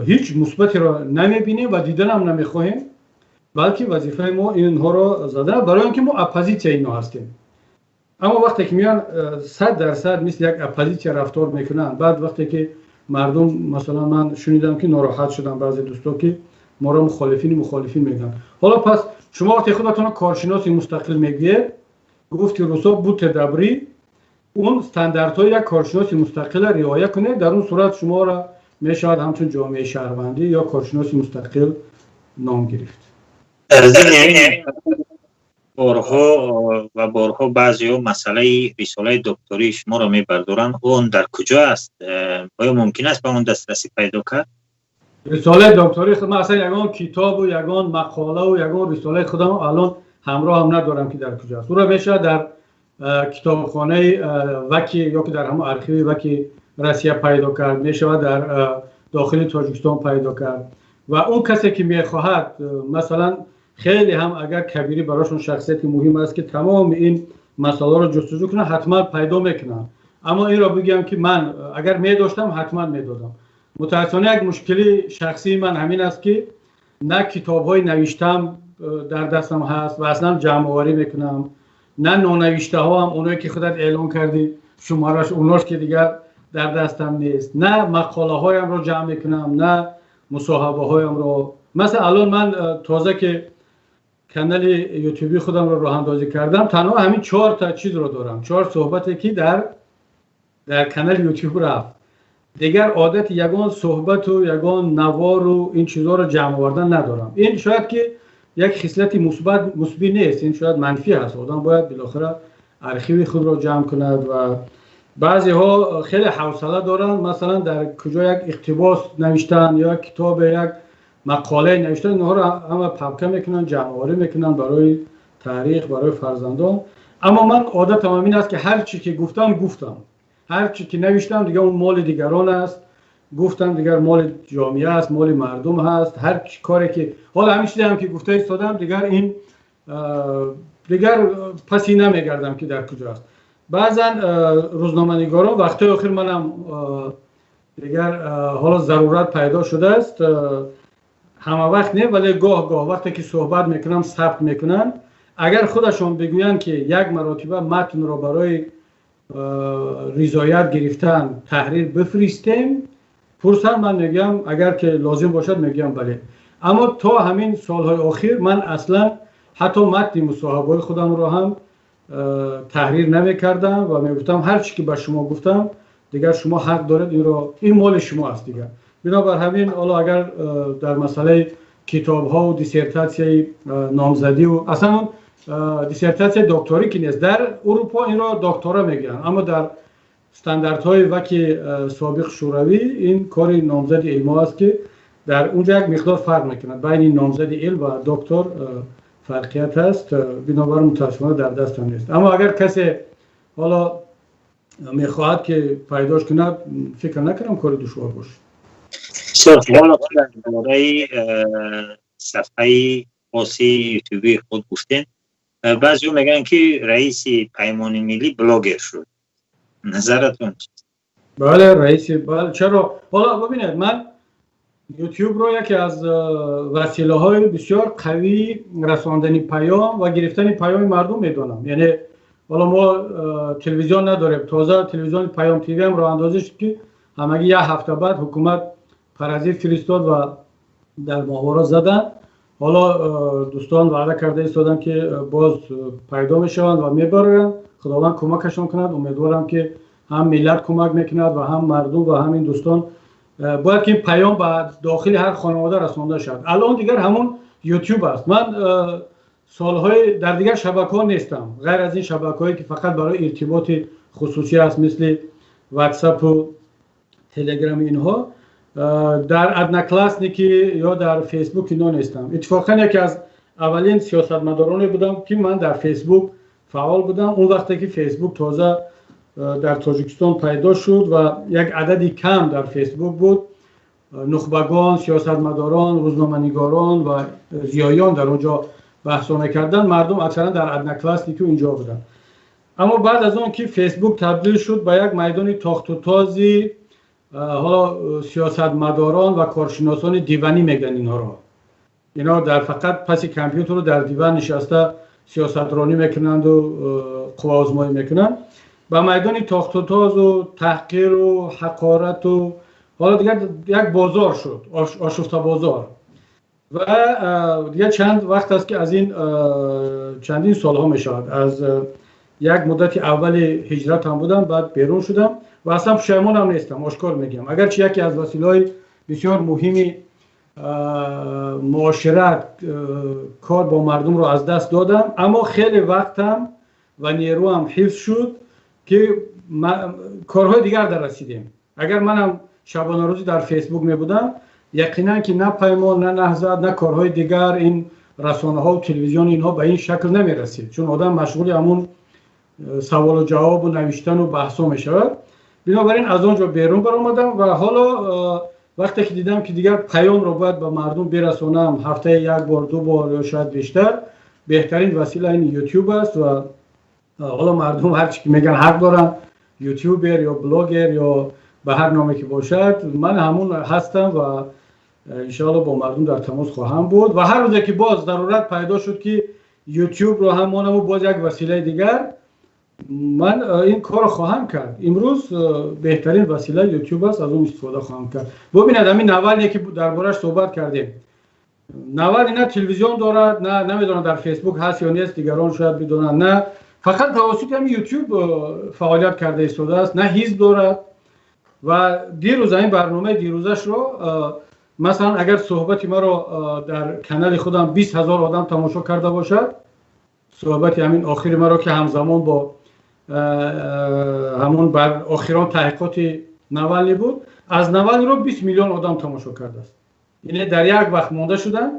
ҳеҷ мусбатеро намебинем ва диданам намехоҳем, балки вазифаи мо инҳоро задан, барои он ки мо оппозитсияи инҳо ҳастем. Аммо вақте ки меоянд, 100% мисли як оппозитсия рафтор мекунанд, баъд вақте ки мардум, масалан, ман шунидам, ки нороҳат шудам баъзе дӯсто, ки моро мухолифини мухолифин мегӯянд. Ҳоло пас шумо вақте худатонро коршиноси мустақил мегӯед, гуфти русо, будьте добры, он стандартҳои як коршиноси мустақилро риоя кунед. Дар он сурат шуморо мешавад ҳамчун ҷомеаи шаҳрвандӣ ё коршиноси мустақил ном гирифт. Борҳо ва борҳо баъзеҳо масъалаи рисолаи доктории шуморо мебардоранд. Он дар куҷо аст? Оё мумкин аст ба он дастрасӣ пайдо кард? Рисолаи доктории худ, ман аслан ягон китобу ягон мақолаву ягон рисолаи худам алон ҳамроҳам надорам, ки дар куҷо аст. Ӯро мешавад дар китобхонаи ВАКи ё ки дар ҳамон архиви ВАКи Россия пайдо кард, мешавад дар дохили Тоҷикистон пайдо кард. Ва он касе ки мехоҳад, масалан, хеле ҳам агар Кабирӣ барошон шахсияти муҳим аст, ки тамоми ин масъаларо ҷустуҷӯ кунанд, ҳатман пайдо мекунанд. Аммо инро бигӯям, ки ман агар медоштам, ҳатман медодам. Мутаассифона, як мушкили шахсии ман ҳамин аст, ки на китобҳои навиштаам дар дастам ҳаст ва аслан ҷамъоварӣ мекунам, на нонавиштаҳоам, оное ки худат эълон кардӣ шумораш, онош ки дигар дар дастам нест, на мақолаҳоямро ҷамъ мекунам, на мусоҳабаҳоямро. Масалан, алон ман тоза ки канали ютуби худамро роҳандозӣ кардам, танҳо ҳамин чорта чизро дорам, чор суҳбате, ки дар канали Ютуб рафт. Дигар одати ягон суҳбату ягон навору ин чизҳоро ҷамъ овардан надорам. Ин шояд ки як хислати мусбат, мусбӣ нест, ин шояд манфӣ ҳаст. Одам бояд билохира архиви худро ҷамъ кунад. Ва баъзеҳо хеле ҳавсала доранд, масалан, дар куҷо як иқтибос навиштан ё як китобе, як мақолае навиштан, инҳоро ҳама папка мекунанд, ҷамъоварӣ мекунанд барои таърих, барои фарзандон. Аммо ман одатам ҳамин аст, ки ҳар чӣ ки гуфтам, гуфтам, ҳар чӣ ки навиштам, дигар он моли дигарон аст, гуфтам, дигар моли ҷомеа аст, моли мардум ҳаст. Ҳар коре ки ҳоло ҳамин чизе ҳам ки гуфта истодам, дигар ин дигар паси намегардам, ки дар куҷо аст. Баъзан рӯзноманигорон, вақтҳои охир манам дигар ҳоло зарурат пайдо шудааст, ҳама вақт не, вале гоҳ гоҳ вақте ки суҳбат мекунам, сабт мекунанд. Агар худашон бигӯянд, ки як маротиба матнро барои ризоят гирифтан таҳрир бифиристем, пурсанд, ман мегӯям, агар ки лозим бошад, мегӯям бале. Аммо то ҳамин солҳои охир ман аслан ҳатто матни мусоҳибаҳои худамро ҳам таҳрир намекардам ва мегуфтам, ҳар чӣ ки ба шумо гуфтам, дигар шумо ҳақ доред инро, ин моли шумо аст дигар. Бинобар ҳамин, ҳоло агар дар масъалаи китобҳову диссертатсияи номзадиву аслан диссертатсияи докторӣ ки нест, дар Урупо инро доктора мегӯянд, аммо дар стандартҳои ВАКи собиқ Шӯравӣ ин кори номзади илмҳо аст, ки дар унҷо як миқдор фарқ мекунад, байни номзади илм ва доктор фарқият ҳаст. Бинобар, мутаассифона, дар дастам нест. Аммо агар касе ҳоло мехоҳад, ки пайдош кунад, фикр накунам кори душвор бошад. Дар бораи сафҳаи хоси ютубии худ гуфтем. Баъзеҳо мегӯянд, ки раиси Паймони Миллӣ блогер шуд. Назаратон чист? Бале, раиси, бале, чаро? Ҳоло бибинед, ман Ютубро яке аз василаҳои бисёр қавии расондани паём ва гирифтани паёми мардум медонам. Яъне ҳоло мо телевизион надорем. Тоза телевизиони Паём ТВ ҳам роҳандозӣ шуд, ки ҳамагӣ як ҳафта баъд ҳукумат паразит фиристод ва дар моҳвора заданд. Ҳоло дӯстон ваъда карда истоданд, ки боз пайдо мешаванд ва мебароянд. Худованд кӯмакашон кунад. Умедворам, ки Ҳам миллат кӯмак мекунад ва ҳам мардум ва ҳам ин дӯстон. Бояд ки ин паём ба дохили ҳар хонавода расонда шавад. Алон дигар ҳамон Ютуб аст. Ман солҳои дар дигар шабакаҳо нестам, ғайр аз ин шабакаҳое ки фақат барои иртиботи хусусӣ аст, мисли Ватсап ва Телеграм. Инҳо дар Одноклассники ё дар Фейсбук ино нестам. Иттифоқан яке аз аввалин сиёсатмадороне будам, ки ман дар Фейсбук фаъол будам, он вақте ки Фейсбук тоза дар Тоҷикистон пайдо шуд ва як адади кам дар Фейсбук буд. Нухбагон, сиёсатмадорон, рӯзноманигорон ва зиёиён дар он ҷо баҳсо мекарданд. Мардум аксаран дар Однокласснику инҷо буданд. Аммо баъд аз он ки Фейсбук табдил шуд ба як майдони тохтутози ҳоло сиёсатмадорон ва коршиносони диванӣ мегӯянд инҳоро, инҳо дар фақат паси компютеру дар диван нишаста сиёсатронӣ мекунанду қувваозмоӣ мекунанд, ба майдони тохтутозу таҳқиру ҳақорату ҳоло дигар як бозор шуд, ошуфта бозор. Ва дигар чанд вақт аст, ки аз ин чандин солҳо мешавад, аз як муддати аввали ҳиҷрат ҳам будам, баъд берун шудам ва аслан пушаймонам нестам, ошкор мегӯям. Агарчи яке аз василаҳои бисёр муҳими муошират, кор бо мардумро аз даст додам, аммо хеле вақтам ва нерӯам ҳифз шуд, ки корҳои дигар дар расидем. Агар манам шабонарӯзӣ дар Фейсбук мебудам, яқинан ки на Паймон, на Наҳзат, на корҳои дигар, ин расонаҳо, телевизион, инҳо ба ин шакл намерасид, чун одам машғули ҳамун саволу ҷавобу навиштану баҳсҳо мешавад. Бинобар ин аз он ҷо берун баромадам ва ҳоло вақте ки дидам, ки дигар паёмро бояд ба мардум бирасонам ҳафтаи як бор, ду бор ё шояд бештар, беҳтарин васила ин Ютуб аст. Ва ҳоло мардум ҳарчи ки мегӯянд, ҳақ доранд, ютубер ё блогер ё ба ҳар номе ки бошад, ман ҳамун ҳастам ва иншоалло бо мардум дар тамос хоҳам буд. Ва ҳар рӯзе ки боз зарурат пайдо шуд, ки Ютубро ҳам монаму боз як василаи дигар, ман ин корро хоҳам кард. Имрӯз беҳтарин васила Ютуб аст, аз он истифода хоҳам кард. Бубинед, ҳамин Навалне ки дар борааш суҳбат кардем, Навални на телевизион дорад, на намедонам дар Фейсбук ҳаст ё нест, дигарон шояд бидонанд, на фақат тавассути ҳамин Ютуб фаъолият карда истодааст, на ҳизб дорад. Ва дирӯз ҳамин барномаи дирӯзашро, масалан, агар суҳбати маро дар канали худам 20 000 одам тамошо карда бошад, суҳбати ҳамин охири маро, ки ҳамзамон бо ҳамон бар охирон таҳқиқоти Навални буд, аз Навалниро 20 миллион одам тамошо кардааст. Яъне дар як вақт монда шуданд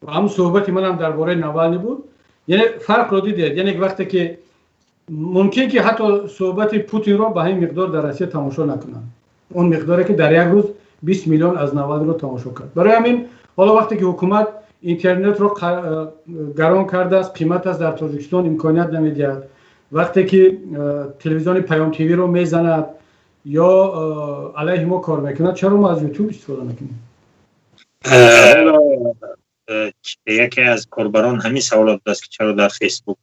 ва ҳамун суҳбати манам дар бораи Навални буд. Яъне фарқро дидед? Яъне вақте ки мумкин ки ҳатто суҳбати Путинро ба ҳамин миқдор дар Россия тамошо накунанд, он миқдоре ки дар як рӯз 20 миллион аз Навалниро тамошо кард. Барои ҳамин ҳоло вақте ки ҳукумат интернетро гарон кардааст, қимат аст дар Тоҷикистон, имконият намедиҳад, вақте ки телевизиони Паём ТВ-ро мезанад ё алайҳи мо кор мекунад, чаро мо аз Ютуб истифода накунем? Яке аз корбарон ҳамин саволот додааст, ки чаро дар Фейсбук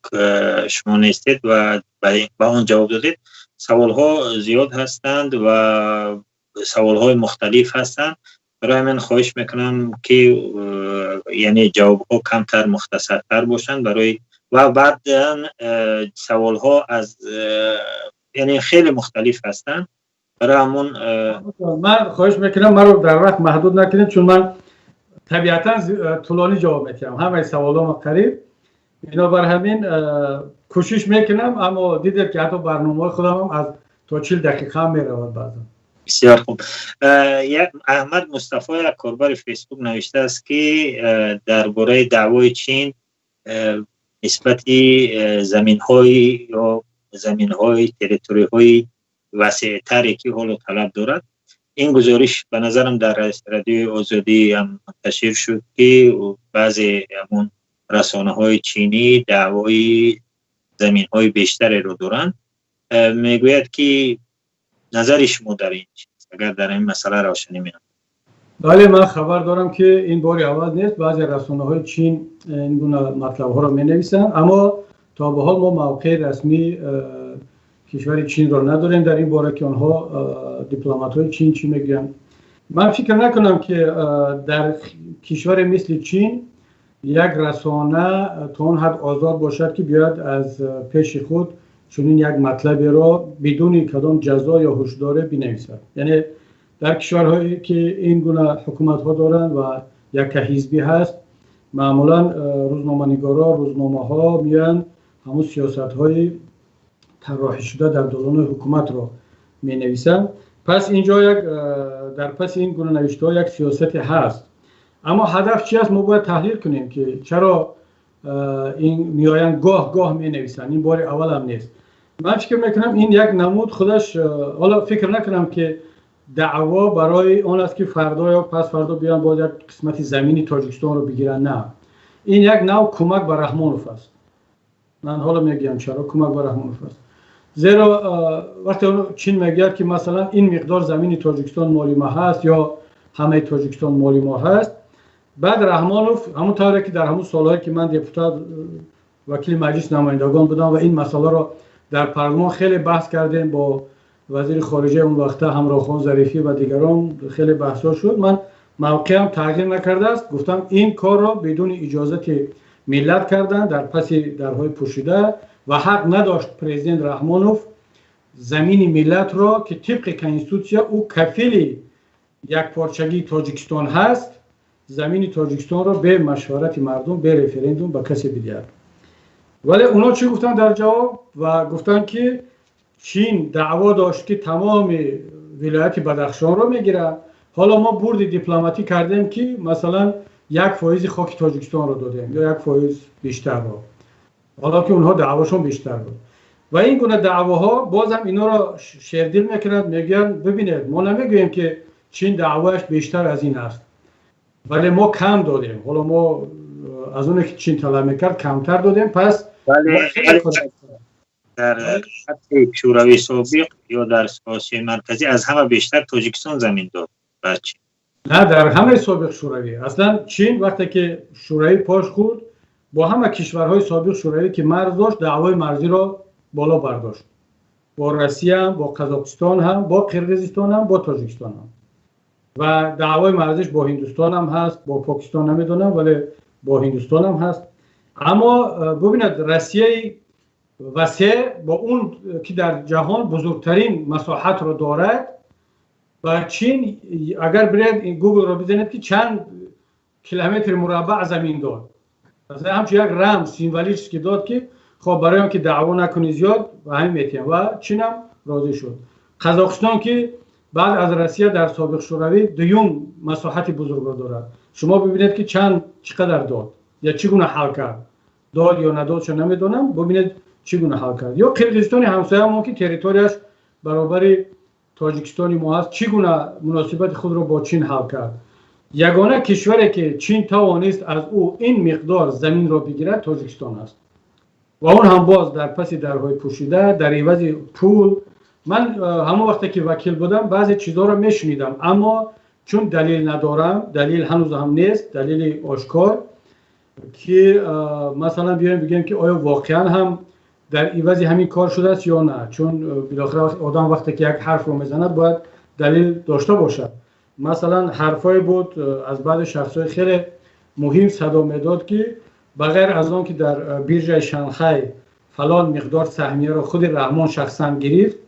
шумо нестед, ва ба он ҷавоб додед. Саволҳо зиёд ҳастанд ва саволҳои мухталиф ҳастанд. Барои ҳамин хоҳиш мекунам, ки яъне ҷавобҳо камтар, мухтасартар бошанд барои ва баъдан саволҳо аз яъне хеле мухталиф ҳастанд. Барои ҳамон Ман хоҳиш мекунам, маро дар вақт маҳдуд накунед, чун ман табиатан тӯлонӣ ҷавоб медиҳам ҳамаи саволомо қариб. Бинобар ҳамин кӯшиш мекунам, аммо дидед, ки ҳатто барномаҳои худамам аз то 40 дақиқа ҳам меравад баъзан. Бисёр хуб. Як Аҳмад Мустафо, як корбари Фейсбук, навиштааст, ки дар бораи даъвои Чин нисбати заминҳои ё заминҳои территорияҳои васеътаре, ки ҳоло талаб дорад. Ин гузориш ба назарам дар Радиои Озодӣ ҳам мунташир шуд, ки баъзе ҳамон расонаҳои чинӣ даъвои заминҳои бештареро доранд. Мегӯяд, ки назари шумо дар ин чиз, агар дар ин масъала равшанӣ менамоед. Бале, ман хабар дорам, ки ин бори аввал нест, баъзе расонаҳои Чин ин гуна матлабҳоро менависанд, аммо то ба ҳол мо мавқеи расмии кишвари Чинро надорем дар ин бора, ки онҳо, дипломатҳои Чин чӣ мегӯянд. Ман фикр накунам, ки дар кишваре мисли Чин як расона то он ҳад озод бошад, ки биёяд аз пеши худ Чунин як матлаберо бидуни кадом ҷазо ё ҳушдоре бинависад. Яъне дар кишварҳое ки ин гуна ҳукуматҳо доранд ва яккаҳизбӣ ҳаст, маъмулан рӯзноманигорҳо, рӯзномаҳо меоянд, ҳамун сиёсатҳои тарроҳӣ шуда дар долони ҳукуматро менависанд. Пас инҷо як дар паси ин гуна навиштаҳо як сиёсате ҳаст. Аммо ҳадаф чи аст, мо бояд таҳлил кунем, ки чаро ин меоянд, гоҳ гоҳ менависанд. Ин бори аввалам нест. Ман фикр мекунам, ин як намуд худаш. Ҳоло фикр накунам, ки даъво барои он аст, ки фардо ё пас фардо биёянд, боз як қисмати замини Тоҷикистонро бигиранд. На, ин як нав кӯмак ба Раҳмонов аст. Ман ҳоло мегӯям, чаро кӯмак ба Раҳмонов аст. Зеро вақте Чин мегӯяд, ки масалан ин миқдор замини Тоҷикистон моли ма ҳаст ё ҳамаи Тоҷикистон моли мо ҳаст, баъд Раҳмонов ҳамон тавре ки дар ҳамон солҳое ки ман депутат, вакили Маҷлиси намояндагон будам ва ин масъаларо дар парлумон хеле баҳс кардем бо вазири хориҷаи он вақта Ҳамроҳхон Зарифӣ ва дигарон, хеле баҳсҳо шуд, ман мавқеам тағйир накардааст. Гуфтам, ин корро бидуни иҷозати миллат карданд, дар паси дарҳои пӯшида, ва ҳақ надошт президент Раҳмонов замини миллатро, ки тибқи конститутсия ӯ кафили якпорчагии Тоҷикистон ҳаст, замини Тоҷикистонро бе машварати мардум, бе референдум ба касе бидиҳад. Вале онҳо чӣ гуфтанд дар ҷавоб? Ва гуфтанд, ки Чин даъво дошт, ки тамоми вилояти Бадахшонро мегирад. Ҳоло мо бурди дипломатӣ кардем, ки масалан 1 фоизи хоки Тоҷикистонро додем ё 1 фоиз бештарро, ҳоло ки онҳо даъвошон бештар буд. Ва ин гуна даъвоҳо бозам инҳоро шердил мекунад. Мегӯянд: бибинед, мо намегӯем, ки Чин даъвояш бештар аз ин аст, вале мо кам додем. Ҳоло мо аз оне ки Чин талаб мекард, камтар додем. Пас Дар хатти Шӯравии собиқ ё дар Осиёи Марказӣ аз ҳама бештар Тоҷикистон замин дод ба Чин. На, дар ҳамаи собиқ Шӯравӣ. Аслан Чин вақте ки Шӯравӣ пош хӯрд, бо ҳама кишварҳои собиқ Шӯравӣ, ки марз дошт, даъвои марзиро боло бардошт: бо Россия ҳам, бо Қазоқистон ҳам, бо Қирғизистон ҳам, бо Тоҷикистон ҳам. Ва даъвои марзиш бо Ҳиндустон ҳам ҳаст, бо Покистон намедонам, вале бо Ҳиндустон ҳам ҳаст. Аммо бубинед, Россияи васеъ бо он ки дар ҷаҳон бузургтарин масоҳатро дорад, ва Чин агар биред, Гуглро бизанед, ки чанд километри мураббаъ замин дод, ҳамчун як рамз, символически дод, ки хоб, барои он ки даъво накунӣ зиёд, ба ҳамин метиҳам. Ва Чинам розӣ шуд. Қазоқистон, ки баъд аз Россия дар собиқ Шӯравӣ дуюм масоҳати бузургро дорад, шумо бибинед, ки чанд, чӣ қадар дод ё чӣ гуна ҳал кард. Дод ё надодшо намедонам, бибинед, чӣ гуна ҳал кард. Ё Қирғизистони ҳамсояамон, ки территорияш баробари Тоҷикистони мо аст, чӣ гуна муносибати худро бо Чин ҳал кард. Ягона кишваре ки Чин тавонист аз ӯ ин миқдор заминро бигирад, Тоҷикистон аст ва он ҳам боз дар паси дарҳои пӯшида, дар ивази пул. Ман ҳамон вақте ки вакил будам, баъзе чизҳоро мешунидам, аммо чун далел надорам, далел ҳанӯз ҳам нест, далели ошкор, ки масалан биёем бигӯем, ки оё воқеан ҳам дар ивази ҳамин кор шудааст ё на. Чун билохира одам вақте ки як ҳарфро мезанад, бояд далел дошта бошад. Масалан, ҳарфҳое буд, аз баъзе шахсҳои хеле муҳим садо медод, ки ба ғайр аз он ки дар биржаи Шанхай фалон миқдор саҳмияро худи Раҳмон шахсан гирифт,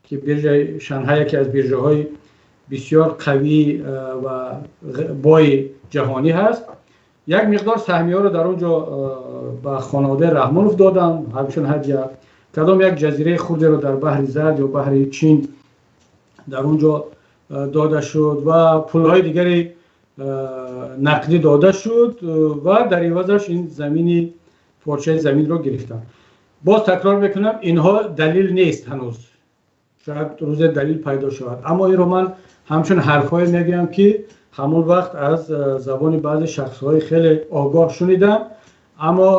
ки биржаи Шанхай яке аз биржаҳои бисёр қавӣ ва бои ҷаҳонӣ ҳаст, як миқдор саҳмияҳоро дар он ҷо ба хонаводаи Раҳмонов доданд ҳамчун ҳадя. Кадом як ҷазираи хурдеро дар баҳри Зард ё баҳри Чин дар он ҷо дода шуд ва пулҳои дигари нақдӣ дода шуд ва дар ивазаш ин замини, порчаи заминро гирифтанд. Боз такрор мекунам, инҳо далил нест ҳанӯз, шояд рӯзе далил пайдо шавад. Аммо инро ман ҳамчун ҳарфҳое мегӯям, ки ҳамон вақт аз забони баъзе шахсҳои хеле огоҳ шунидам. Аммо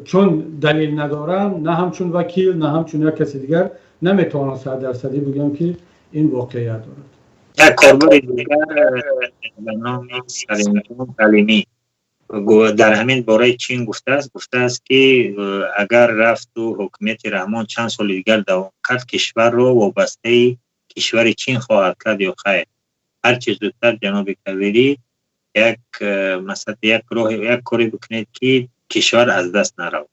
чун далил надорам, на ҳамчун вакил, на ҳамчун як каси дигар наметавонам 100-фоизӣ бигӯям, ки ин воқеият дорад. Як корбари дигар ба номи Салимҷон Салимӣ дар ҳамин бораи Чин гуфтааст, ки агар рафту ҳокимияти Раҳмон чанд соли дигар давом кард, кишварро вобастаи кишвари Чин хоҳад кард ё хайр. Ҳарчи зудтар, ҷаноби Кабирӣ, як масалан, як роҳ, як коре бикунед, ки кишвар аз даст наравад.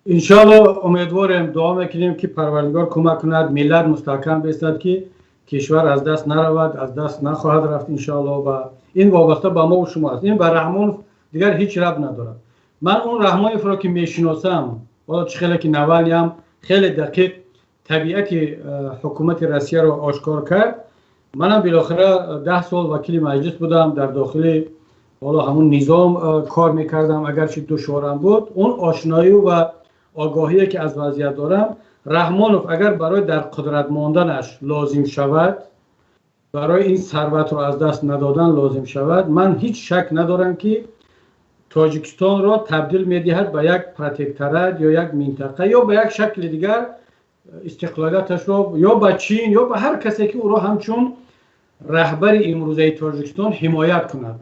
Иншоалло, умедворем, дуо мекунем, ки Парвардигор кӯмак кунад, миллат мустаҳкам бистад, ки кишвар аз даст наравад, аз даст нахоҳад рафт, иншоалло. Ва ин вобаста ба мо шумо аст, ин ба Раҳмонов дигар ҳеҷ рабт надорад. Ман он Раҳмоновро ки мешиносам, ҳоло чӣ хеле ки Навалний ҳам хеле дақиқ табиати ҳукумати Россияро ошкор кард, манам билохира 10 сол вакили маҷлис будам, дар дохили ҳоло ҳамун низом кор мекардам, агарчи душворам буд. Он ошноию ва огоҳие ки аз вазъият дорам, Раҳмонов агар барои дар қудрат монданаш лозим шавад, барои ин сарватро аз даст надодан лозим шавад, ман ҳеҷ шак надорам, ки Тоҷикистонро табдил медиҳад ба як протекторат ё як минтақа ё ба як шакли дигар истиқлолияташро ё ба Чин, ё ба ҳар касе, ки ӯро ҳамчун раҳбари имрӯзаи Тоҷикистон ҳимоят кунад,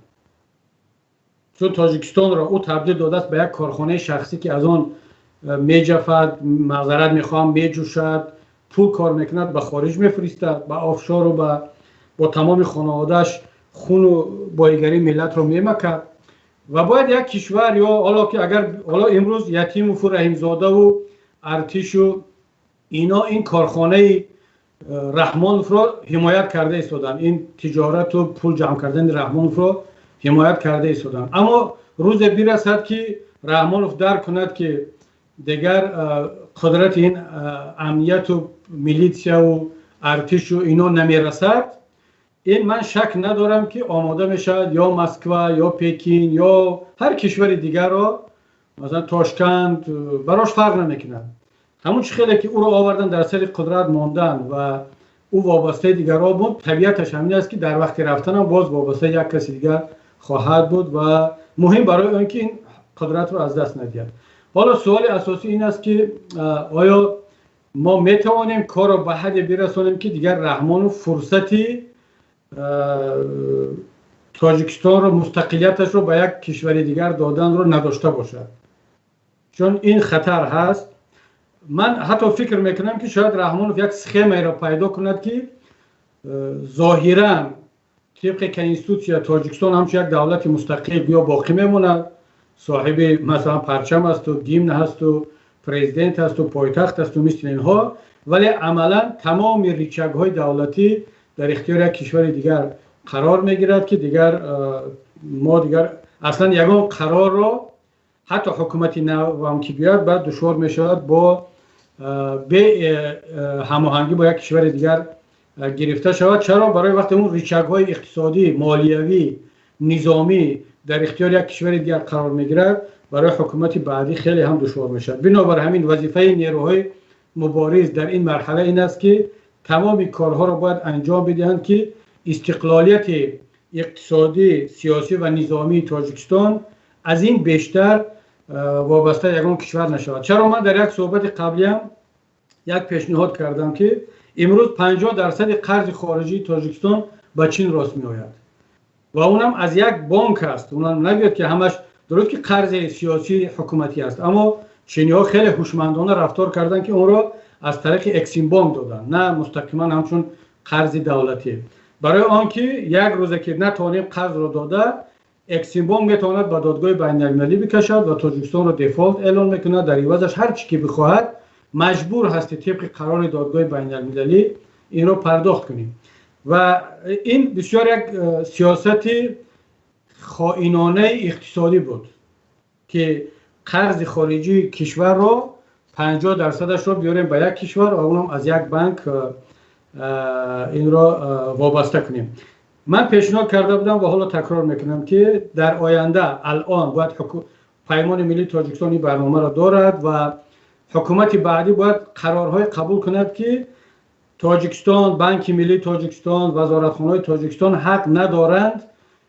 чун Тоҷикистонро ӯ табдил додааст ба як корхонаи шахсӣ, ки аз он меҷафад, маъзарат мехоҳам, меҷӯшад, пул кор мекунад, ба хориҷ мефиристад, ба офшору бо тамоми хонаводааш хуну боигарии миллатро мемакад. Ва бояд як кишвар ё ҳоло ки агар ҳоло имрӯз Ятимову Раҳимзодаву артишу ино ин корхонаи Раҳмоновро ҳимоят карда истоданд, ин тиҷорату пул ҷамъ кардани Раҳмоновро ҳимоят карда истоданд, аммо рӯзе бирасад, ки Раҳмонов дарк кунад, ки дигар қудрати ин амнияту милитсияву артишу ино намерасад, ин ман шак надорам, ки омода мешавад ё Москва, ё Пекин, ё ҳар кишвари дигарро, масалан Тошканд, барош фарқ намекунад. Ҳамун чӣ хеле ки ӯро овардан, дар сари қудрат мондан ва ӯ вобастаи дигарҳо буд, табиаташ ҳамин аст, ки дар вақти рафтанам боз вобастаи як каси дигар хоҳад буд ва муҳим барои он ки ин қудратро аз даст надиҳад. Ҳоло суоли асосӣ ин аст, ки оё мо метавонем корро ба ҳадде бирасонем, ки дигар Раҳмонов фурсати Тоҷикистонро, мустақилияташро ба як кишвари дигар доданро надошта бошад, чун ин хатар ҳаст. Ман ҳатто фикр мекунам, ки шояд Раҳмонов як схемаеро пайдо кунад, ки зоҳиран тибқи конститутсия Тоҷикистон ҳамчун як давлати мустақил ё боқӣ мемонад, соҳиби масалан парчам асту гимн ҳасту президент ҳасту пойтахт асту мисли инҳо, вале амалан тамоми рычагҳои давлатӣ дар ихтиёри як кишвари дигар қарор мегирад, ки дигар мо дигар аслан ягон қарорро, ҳатто ҳукумати навам ки биёяд, баъд душвор мешавад бо бе ҳамоҳангӣ бо як кишвари дигар гирифта шавад. Чаро? Барои вақте он рычагҳои иқтисодӣ, молиявӣ, низомӣ дар ихтиёри як кишвари дигар қарор мегирад, барои ҳукумати баъдӣ хеле ҳам душвор мешавад. Бинобар ҳамин вазифаи нерӯҳои мубориз дар ин марҳала ин аст, ки тамоми корҳоро бояд анҷом бидиҳанд, ки истиқлолияти иқтисодӣ, сиёсӣ ва низомии Тоҷикистон аз ин бештар вобаста ягон кишвар нашавад. Чаро ман дар як суҳбати қаблиам як пешниҳод кардам, ки имрӯз 50 дарсади қарзи хориҷии Тоҷикистон ба Чин рост меояд ва онам аз як бонк аст. Онам нагӯяд, ки ҳамаш дуруст, ки қарзи сиёсии ҳукуматӣ аст, аммо чиниҳо хеле ҳушмандона рафтор карданд, ки онро аз тариқи Эксимбонк доданд, на мустақиман ҳамчун қарзи давлатӣ, барои он ки як рӯзе ки натавонем қарзро дода, Эксимбонк метавонад ба додгоҳи байналмилалӣ бикашад ва Тоҷикистонро дефолт эълон мекунад. Дар ивазаш ҳар чӣ ки бихоҳад, маҷбур ҳастӣ тибқи қарори додгоҳи байналмилалӣ инро пардохт кунӣ. Ва ин бисёр як сиёсати хоинонаи иқтисодӣ буд, ки қарзи хориҷии кишварро 50 дарсадашро биёрем ба як кишвар ва онам аз як банк инро вобаста кунем. Ман пешниҳод карда будам ва ҳоло такрор мекунам, ки дар оянда, алон бояд Паймони миллии Тоҷикистон ин барномаро дорад ва ҳукумати баъдӣ бояд қарорҳое қабул кунад, ки Тоҷикистон, Банки миллии Тоҷикистон, вазоратхонаҳои Тоҷикистон ҳақ надоранд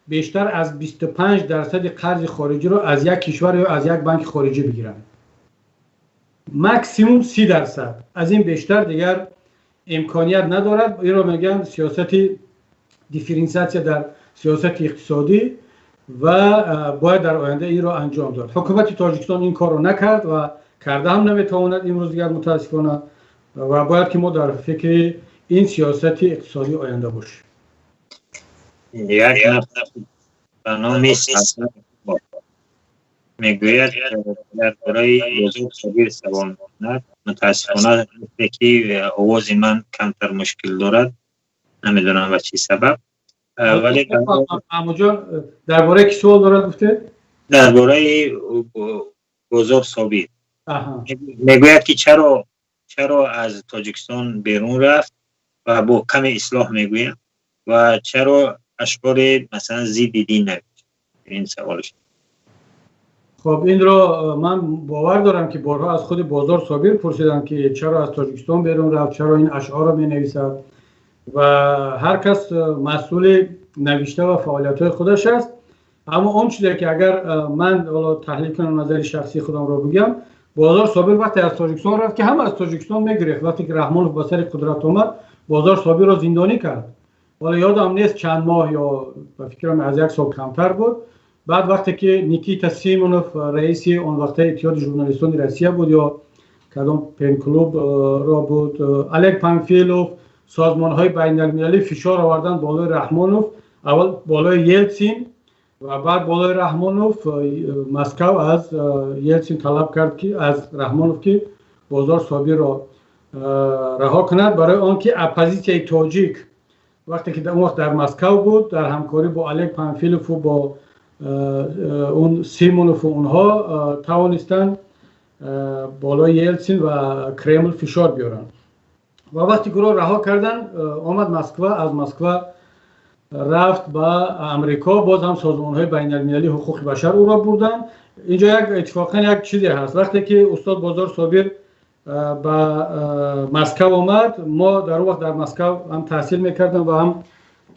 бештар аз 25 дарсади қарзи хориҷиро аз як кишвар ё аз як банки хориҷӣ бигиранд, максимум 30 дарсад, аз ин бештар дигар имконият надорад. Инро мегӯянд сиёсати дифференсиатсия дар сиёсати иқтисодӣ ва бояд дар оянда инро анҷом дод. Ҳукумати Тоҷикистон ин корро накард ва карда ҳам наметавонад имрӯз дигар, мутаассифона. Ва бояд ки мо дар фикри ин сиёсати иқтисодии оянда бошем. Як ба номи Мегӯяд, дар бораи Бозор Собир савол мекунад. Мутаассифона, ки овози ман камтар мушкил дорад, намедонам ба чӣ сабаб, вале Маҳмудҷон, дар бораи ки суол дорад, гуфтед? Дар бораи Бозор Собир мегӯяд, ки чаро аз Тоҷикистон берун рафт ва бо каме ислоҳ мегӯям, ва чаро ашъори, масалан, зидди дин навишт. Ин саволш. Хоб, инро ман бовар дорам, ки борҳо аз худи Бозор Собир пурсидам, ки чаро аз Тоҷикистон берун рафт, чаро ин ашъорро менависад, ва ҳар кас масъули навишта ва фаъолиятҳои худаш аст. Аммо он чизе ки агар ман ҳоло таҳлил кунам, назари шахсии худамро бигӯям, Бозор Собир вақте аз Тоҷикистон рафт, ки ҳама аз Тоҷикистон мегирехт. Вақте ки Раҳмонов ба сари қудрат омад, Бозор Собирро зиндонӣ кард. Ҳоло ёдам нест чанд моҳ, ё ба фикрам, аз як сол камтар буд. Баъд вақте ки Никита Симонов, раиси он вақта Иттиҳоди журналистони Россия буд ё кадом ПЕН-клуб ро буд, Олег Панфилов, созмонҳои байналмилалӣ фишор оварданд болои Раҳмонов, аввал болои Елсин ва баъд болои Раҳмонов. Москав аз Елсин талаб кард, ки аз Раҳмонов, ки Бозор Собирро раҳо кунад, барои он ки оппозитсияи тоҷик вақте ки он вақт дар Москав буд, дар ҳамкорӣ бо Олег Панфилову бо он Симонову онҳо тавонистанд болои Елсин ва Кремл фишор биёранд. Ва вақте ки ӯро раҳо карданд, омад Москва, аз Москва рафт ба Амрико. Боз ҳам созмонҳои байналмилалии ҳуқуқи башар ӯро бурданд. Инҷо як иттифоқан як чизе ҳаст. Вақте ки устод Бозор Собир ба Москав омад, мо дар он вақт дар Москав ҳам таҳсил мекардем ва ҳам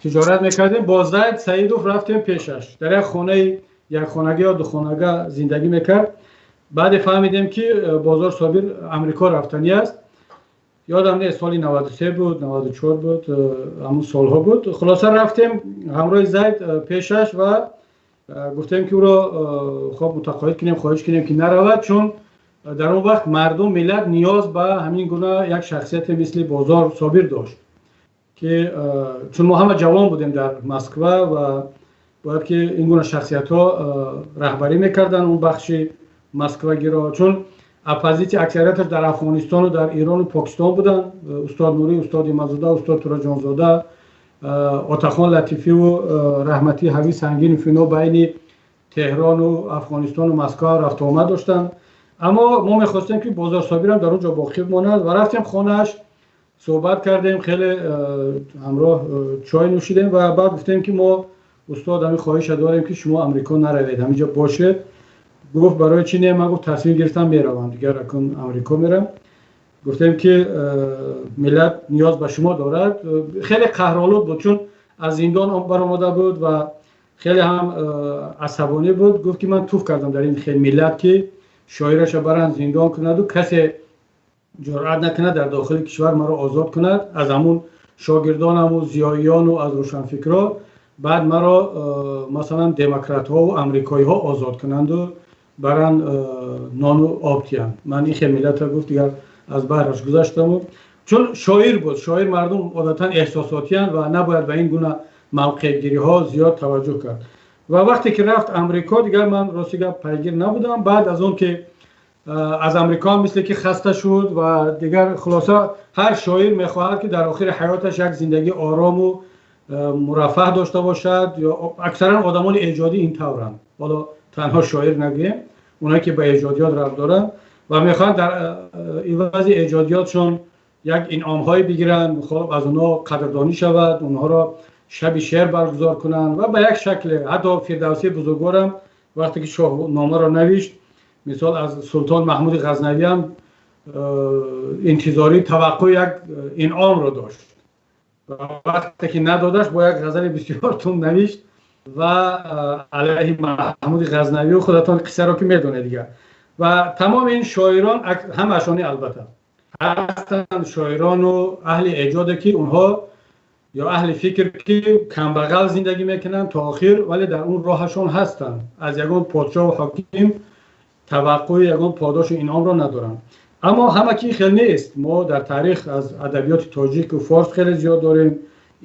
тиҷорат мекардем. Бо Зайд Саидов рафтем пешаш, дар як хонаи якхонага ё духонага зиндагӣ мекард. Баъде фаҳмидем, ки Бозор Собир Амрико рафтанӣ аст. Ёдам нест, соли 93 буд, 94 буд, ҳамун солҳо буд. Хулоса, рафтем ҳамроҳи Зайд пешаш ва гуфтем, ки ӯро хоб мутақоид кунем, хоҳиш кунем, ки наравад, чун дар он вақт мардум, миллат ниёз ба ҳамин гуна як шахсияте мисли Бозор Собир дошт, ки чун мо ҳама ҷавон будем дар Москва ва бояд ки ин гуна шахсиятҳо раҳбарӣ мекарданд он бахши москвагиро, чун оппозитсия аксарияташ дар Афғонистону дар Ирону Покистон буданд: устод Нурӣ, устод Имазода, устод Тураҷонзода, Отахон Латифиву раҳматӣ Ҳави Сангинов. Ино байни Теҳрону Афғонистону Москва рафтуомад доштанд. Аммо мо мехостем, ки Бозор Собирам дар он ҷо боқӣ бимонад, ва рафтем хонааш, суҳбат кардем хеле, ҳамроҳ чой нӯшидем ва баъд гуфтем, ки мо, устод, ҳамин хоҳиша дорем, ки шумо Амрико наравед, ҳаминҷо бошед. Гуфт: «Барои чӣ?» «Не, ман, гуфт, тасмим гирифтам, меравам дигар, акун Амрико мерам». Гуфтем, ки миллат ниёз ба шумо дорад. Хеле қаҳролуд буд, чун аз зиндон баромада буд ва хеле ҳам асабонӣ буд. Гуфт, ки ман туф кардам дар ин хел миллат, ки шоираша баранд, зиндон кунаду касе ҷуръат накунад дар дохили кишвар маро озод кунад аз ҳамун шогирдонаму зиёиёну аз рӯшанфикро. Баъд маро, масалан, демократҳову амрикоиҳо озод кунанду баранд, нону об диҳанд. Ман ин хел миллата, гуфт, дигар аз баҳраш гузаштаму чун шоир буд, шоир, мардум одатан эҳсосотиянд ва набояд ба ин гуна мавқеъгириҳо зиёд таваҷҷӯҳ кард. Ва вақте ки рафт Амрико, дигар ман, рости гап, пайгир набудам. Баъд аз он ки аз Амрико ҳам мисле ки хаста шуд ва дигар, хулоса, ҳар шоир мехоҳад, ки дар охири ҳаёташ як зиндагии орому мураффаҳ дошта бошад, ё аксаран одамони эҷодӣ ин тавранд, ҳоло танҳо шоир нагӯем, оное ки ба эҷодиёт рабт доранд ва мехоҳанд дар ивази эҷодиётшон як инъомҳое бигиранд, хоб, аз онҳо қадрдонӣ шавад, онҳоро шаби шеър баргузор кунанд ва ба як шакле. Ҳатто Фирдавсии бузургворам вақте ки Шоҳномаро навишт, мисол, аз Султон Маҳмуди Ғазнавиам интизорӣ, таваққӯи як инъомро дошт ва вақте ки надодаш, бо як ғазали бисёр тунд навишт ва алайҳи Маҳмуди Ғазнавию худатон қиссаро ки медонед дигар. Ва тамоми ин шоирон, ҳамаашони, албатта, ҳастанд шоирону аҳли эҷоде, ки онҳо ё аҳли фикр, ки камбағал зиндагӣ мекунанд то охир, вале дар он роҳашон ҳастанд, аз ягон подшоҳу ҳоким таваққӯи ягон подошу инъомро надоранд. Аммо ҳама ки хел нест. Мо дар таърих аз адабиёти тоҷику форс хеле зиёд дорем,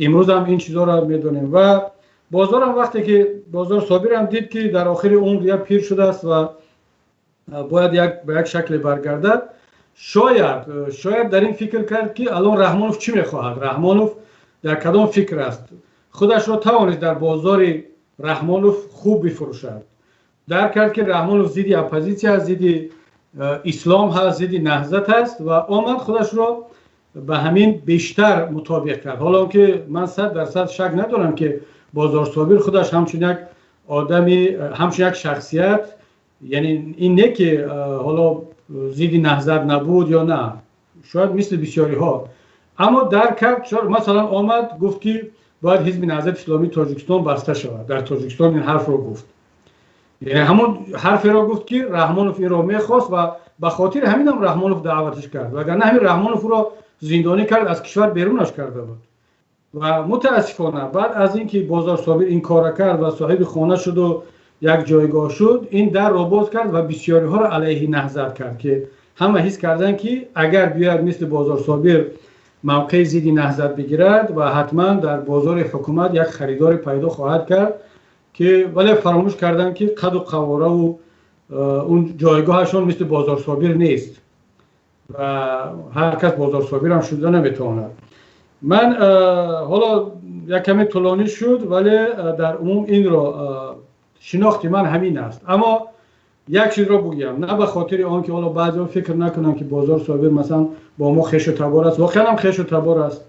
имрӯз ҳам ин чизҳоро медонем. Ва Бозорам, вақте ки Бозор Собирам дид, ки дар охири умр я пир шудааст ва Бояд як ба як шакле баргардад. Шояд дар ин фикр кард, ки алон Раҳмонов чӣ мехоҳад, Раҳмонов дар кадом фикр аст. Худашро тавонист дар бозори Раҳмонов хуб бифурӯшад. Дарк кард, ки Раҳмонов зидди оппозитсия аст, зидди ислом ҳаст, зидди Наҳзат аст ва омад, худашро ба ҳамин бештар мутобиқ кард. Ҳоло ки ман 100% шак надорам, ки Бозор Собир худаш ҳамчун як одами, ҳамчун як шахсият, яъне ин не ки ҳоло зидди Наҳзат набуд ё на, шояд мисли бисёриҳо, аммо дарк кард. Масалан, омад гуфт, ки бояд Ҳизби Наҳзати Исломии Тоҷикистон баста шавад дар Тоҷикистон. Ин ҳарфро гуфт, яъне ҳамон ҳарферо гуфт, ки Раҳмонов инро мехост ва ба хотири ҳаминам Раҳмонов даъваташ кард, вагарна ҳамин Раҳмонов ӯро зиндонӣ кард, аз кишвар берунаш карда буд. Ва мутаассифона, баъд аз ин ки Бозор Собир ин кора кард ва соҳиби хона шуду як ҷойгоҳ шуд, ин дарро боз кард ва бисёриҳоро алайҳи Наҳзат кард, ки ҳама ҳис карданд, ки агар биёяд, мисли Бозор Собир мавқеи зидди Наҳзат бигирад ва ҳатман дар бозори ҳукумат як харидоре пайдо хоҳад кард, ки вале фаромӯш карданд, ки қаду қавораву он ҷойгоҳашон мисли Бозор Собир нест ва ҳар кас Бозор Собирам шуда наметавонад. Ман ҳоло як каме тӯлонӣ шуд, вале дар умум инро шинохти ман ҳамин аст. Аммо як чизро бигӯям, на ба хотири он ки ҳоло баъзеҳо фикр накунанд, ки Бозор Собир масалан бо мо хешу табор аст. Воқеан ҳам хешу табор аст.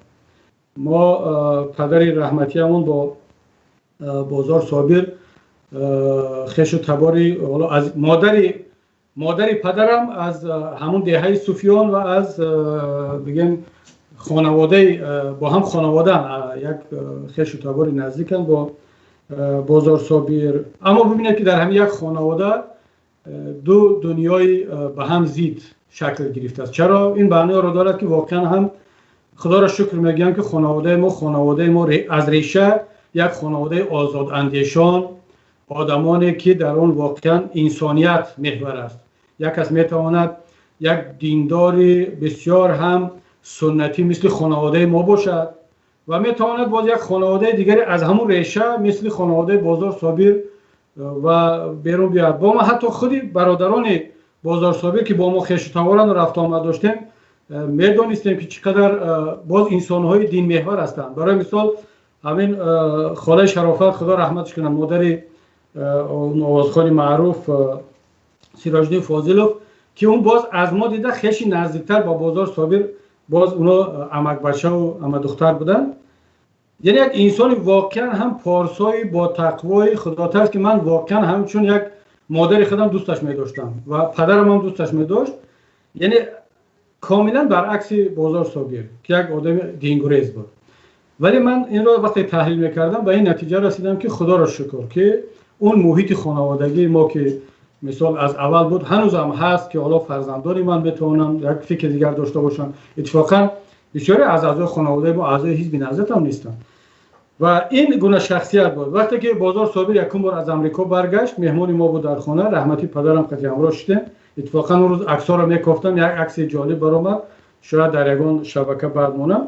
Мо падари раҳматиямон бо Бозор Собир хешу табори, ҳоло аз модари падарам аз ҳамун деҳаи Суфиён ва аз бигем хонаводаи бо ҳам хонаводаан, як хешу табори наздиканд бо Бозор Собир. Аммо бибинед, ки дар ҳамин як хонавода ду дунёи ба ҳам зид шакл гирифтааст. Чаро? Ин маъноро дорад, ки воқеан ҳам худоро шукр мегӯям, ки хонаводаи мо аз реша як хонаводаи озодандешон, одамоне ки дар он воқеан инсоният меҳвар аст. Як кас метавонад як диндори бисёр ҳам суннатӣ мисли хонаводаи мо бошад ва метавонад боз як хонаводаи дигаре аз ҳамун реша мисли хонаводаи Бозор Собир ва берун биёяд. Бо ма ҳатто худи бародарони Бозор Собир, ки бо мо хешу таборанду рафтуомад доштем, медонистем, ки чӣ қадар боз инсонҳои динмеҳвар ҳастанд. Барои мисол, ҳамин холаи Шарофат, худо раҳматш кунад, модари овозхони маъруф Сироҷиддин Фозилов, ки он боз аз мо дида хеши наздиктар ба Бозор Собир, боз уно амакбачаву амадухтар буданд. Яъне як инсони воқеан ҳам порсои, бо тақвои худотарс, ки ман воқеан ҳамчун як модари худам дӯсташ медоштам ва падарам ҳам дӯсташ медошт. Яъне комилан баръакси Бозор Собир, ки як одами дингурез буд. Вале ман инро вақте таҳлил мекардам, ба ин натиҷа расидам, ки худоро шукр, ки он муҳити хонаводагии мо, ки мисол аз аввал буд, ҳанӯзам ҳаст, ки ҳоло фарзандони ман метавонанд як фикри дигар дошта бошанд. Иттифоқан бисёре аз аъзои хонаводаи мо аъзои Ҳизби Наҳзат ҳам нестанд. Ва ин гуна шахсият буд. Вақте ки Бозор Собир якум бор аз Амрико баргашт, меҳмони мо буд дар хона, раҳмати падарам қати ҳамроҳ шудем. Иттифоқан он рӯз аксҳоро мекофтам, як акси ҷолиб баромад, шояд дар ягон шабака баъд монам.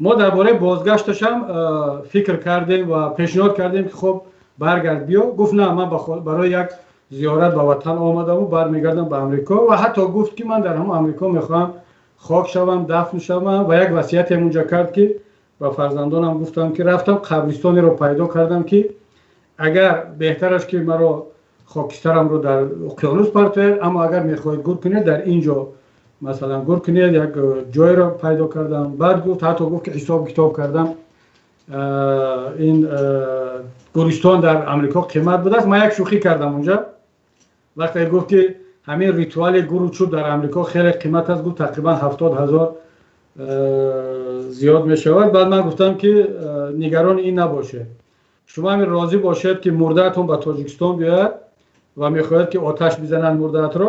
Мо дар бораи бозгашташам фикр кардем ва пешниҳод кардем, ки хуб, баргард, биё. Гуфт: «На, ман барои як зиёрат ба ватан омадаму бармегардам ба Амрико». Ва ҳатто гуфт, ки ман дар ҳамон Амрико мехоҳам хок шавам, дафн шавам. Ва як васияте унҷа кард, ки ба фарзандонам гуфтам, ки рафтам, қабристонеро пайдо кардам, ки агар беҳтараш, ки маро хокистарамро дар уқёнус партоед, аммо агар мехоҳед гур кунед, дар ин ҷо масалан гур кунед, як ҷойро пайдо кардам. Баъд гуфт, ҳатто гуфт, ки ҳисобу китоб кардам, ин гӯристон дар Амрико қимат будааст. Ман як шӯхӣ кардам унҷа, вақте гуфт, ки ҳамин ритуали гуру чӯб дар Амрико хеле қимат аст. Гуфт, тақрибан 70 000 зиёд мешавад. Баъд ман гуфтам, ки нигарони ин набошед, шумо ҳамин розӣ бошед, ки мурдаатон ба Тоҷикистон биёяд ва мехоҳед, ки оташ бизананд мурдаатро.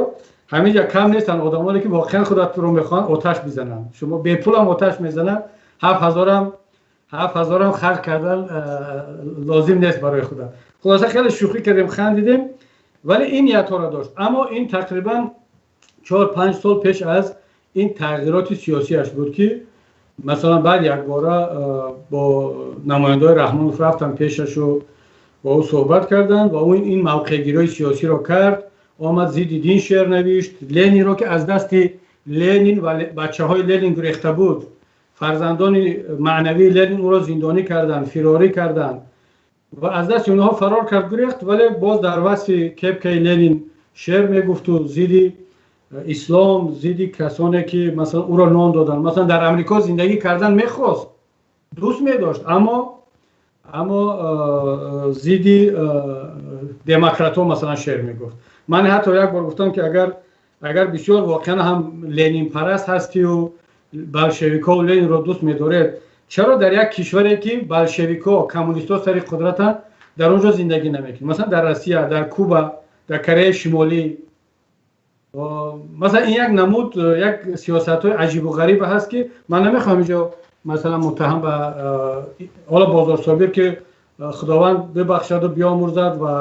Ҳамин ҷа кам нестанд одамоне, ки воқеан худатро мехоҳанд оташ бизананд. Шумо бепулам оташ мезананд, 7000-ам харҷ кардан лозим нест барои худа. Хулоса, хеле шӯхӣ кардем, хандидем, вале ин ниятҳоро дошт. Аммо ин тақрибан 4-5 сол пеш аз ин тағйироти сиёсиаш буд, ки масалан баъд якбора бо намояндаҳои Раҳмонов рафтан пешашу бо ӯ суҳбат карданд ва ӯ ин мавқеъгириҳои сиёсиро кард. омад, зидди дин шеър навишт. Ленинро, ки аз дасти Ленин ва бачаҳои Ленин гурехта буд, фарзандони маънавии Ленин ӯро зиндонӣ карданд, фирорӣ карданд ва аз дасти онҳо фарор кард, гурехт, вале боз дар васфи кепкаи Ленин шеър мегуфту зидди ислом, зидди касоне ки масалан ӯро нон доданд. Масалан, дар Амрико зиндагӣ кардан мехост, дӯст медошт, аммо зидди демократҳо масалан шеър мегуфт. Ман ҳатто як бор гуфтам, ки агар бисёр воқеан ҳам ленинпараст ҳастию болшевикҳо, Ленинро дӯст медоред, чаро дар як кишваре ки болшевикҳо, коммунистҳо сари қудратанд, дар он ҷо зиндагӣ намекунед? Масалан, дар Россия, дар Куба, дар Кореяи Шимолӣ масалан. Ин як намуд, як сиёсатҳои аҷибу ғарибе ҳаст, ки ман намехоҳам инҷо масалан муттаҳам ба ҳоло Бозорсобир, ки Худованд бибахшаду биомӯрзад ва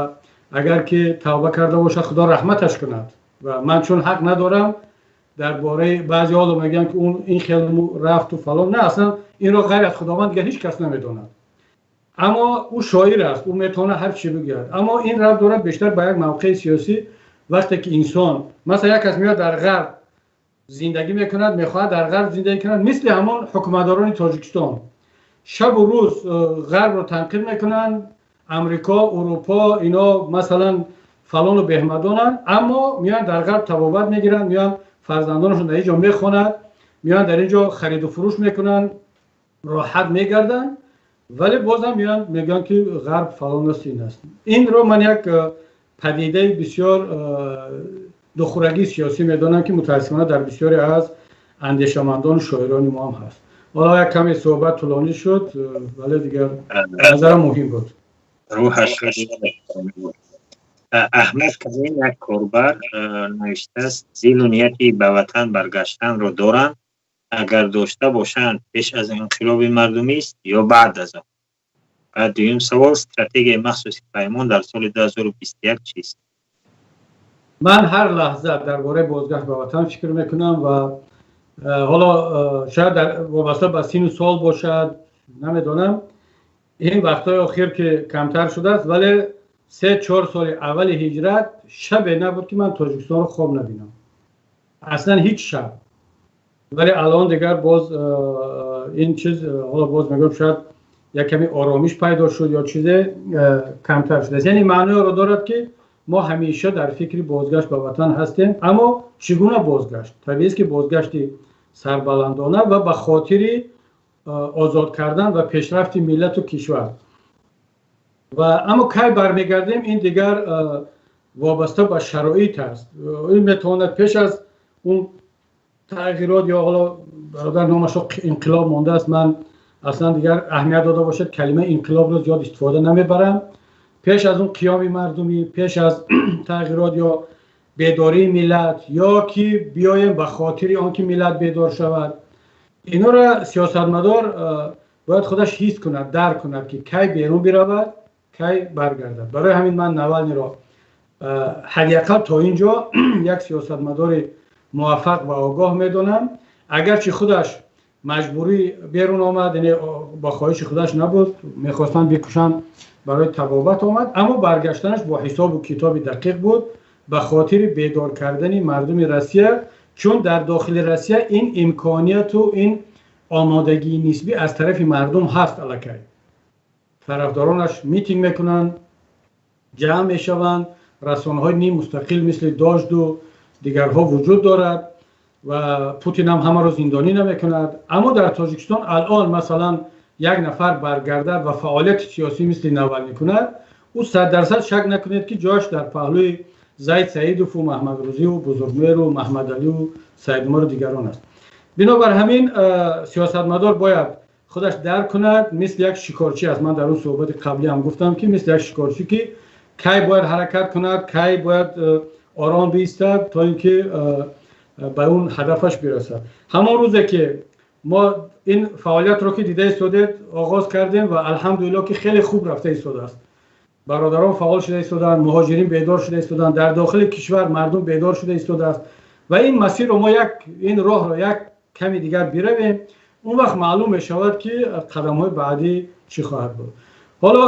агар ки тавба карда бошад, Худо раҳматаш кунад. Ва ман чун ҳақ надорам дар бораи баъзе ҳоло мегӯям, ки он ин хел рафту фалон. Не, аслан инро ғайр аз Худованд дигар ҳеҷ кас намедонад. Аммо ӯ шоир аст, ӯ метавонад ҳар чӣ бигӯяд. Аммо ин рабт дорад бештар ба як мавқеи сиёсӣ. Вақте ки инсон, масалан, як кас меояд, дар ғарб зиндагӣ мекунад, мехоҳад дар ғарб зиндагӣ кунад, мисли ҳамон ҳукуматдорони Тоҷикистон шабу рӯз ғарбро танқид мекунанд, Амрико, Урупо, ино масалан фалону беҳмадонанд, аммо меоянд, дар ғарб табобат мегиранд, меоянд, фарзандонашон дар ин ҷо мехонад, меоянд, дар ин ҷо хариду фурӯш мекунанд, роҳат мегарданд, вале бозам меоянд, мегӯянд, ки ғарб фалон аст, ин аст. Инро ман як падидаи бисёр духурагии сиёсӣ медонам, ки мутаассифона дар бисёре аз андешамандону шоирони мо ҳам ҳаст. Ҳоло як каме суҳбат тӯлонӣ шуд, вале дигар назарам муҳим буд. Рӯҳаш. Аҳмад Казин, як корбар, навиштааст: дилу нияти ба ватан баргаштанро доранд? Агар дошта бошанд, пеш аз инқилоби мардумист ё баъд аз он? Ва дуюм савол: стратегияи махсуси Паймон дар соли 2021 чист? Ман ҳар лаҳза дар бораи бозгашт ба ватан фикр мекунам ва ҳоло шояд вобаста ба сину сол бошад, намедонам, ин вақтҳои охир ки камтар шудааст, вале 3-4 соли аввали ҳиҷрат шабе набуд, ки ман Тоҷикистонро хоб набинам, аслан ҳеҷ шаб. Вале алон дигар боз ин чиз, ҳоло боз мегӯям, шояд як каме оромиш пайдо шуд ё чизе камтар шудааст. Яъне маъноеро дорад, ки мо ҳамеша дар фикри бозгашт ба ватан ҳастем. Аммо чӣ гуна бозгашт? Табиист, ки бозгашти сарбаландона ва ба хотири озод кардан ва пешрафти миллату кишвар. Ва аммо кай бармегардем, ин дигар вобаста ба шароит аст. Ин метавонад пеш аз он тағйирот ё ҳоло бародар номашо инқилоб мондааст, ман аслан дигар, аҳамият дода бошад, калимаи инқилобро зиёд истифода намебарам, пеш аз он қиёми мардумӣ, пеш аз тағйирот ё бедории миллат, ё ки биёем ба хотири он ки миллат бедор шавад. Инора сиёсатмадор бояд худаш ҳис кунад, дарк кунад, ки кай берун биравад, кай баргардад. Барои ҳамин ман Навалниро ҳадди ақал то ин ҷо як сиёсатмадори муваффақ ва огоҳ медонам. Агарчи худаш маҷбурӣ берун омад, яъне бо хоҳиши худаш набуд, мехостанд бикушанд, барои табобат омад, аммо баргаштанаш бо ҳисобу китоби дақиқ буд, ба хотири бедор кардани мардуми Россия, чун дар дохили Россия ин имконияту ин омодагии нисбӣ аз тарафи мардум ҳаст. Аллакай тарафдоронаш митинг мекунанд, ҷамъ мешаванд, расонаҳои ниммустақил мисли Дожду дигарҳо вуҷуд дорад ва Путин ҳам ҳамаро зиндонӣ намекунад. Аммо дар Тоҷикистон алон масалан як нафар баргардад ва фаъолияти сиёсӣ мисли Навални кунад, ӯ 100% шак накунед, ки ҷояш дар паҳлӯи Зайд Саидову Маҳмадрӯзиву Бузургмеру Маҳмадаливу Саидумару дигарон аст. Бинобар ҳамин сиёсатмадор бояд худаш дарк кунад, мисли як шикорчӣ аст. Ман дар он суҳбати қаблӣ ҳам гуфтам, ки мисли як шикорчӣ, ки кай бояд ҳаракат кунад, кай бояд ором биистад, то ин ки ба он ҳадафаш бирасад. Ҳамон рӯзе ки мо ин фаъолиятро, ки дида истодед, оғоз кардем ва алҳамдулилло, ки хеле хуб рафта истодааст, бародарон фаъол шуда истодаанд, муҳоҷирин бедор шуда истодаанд, дар дохили кишвар мардум бедор шуда истодааст ва ин масирро мо як, ин роҳро як ками дигар биравем, он вақт маълум мешавад, ки қадамҳои баъдӣ чӣ хоҳад буд. Ҳоло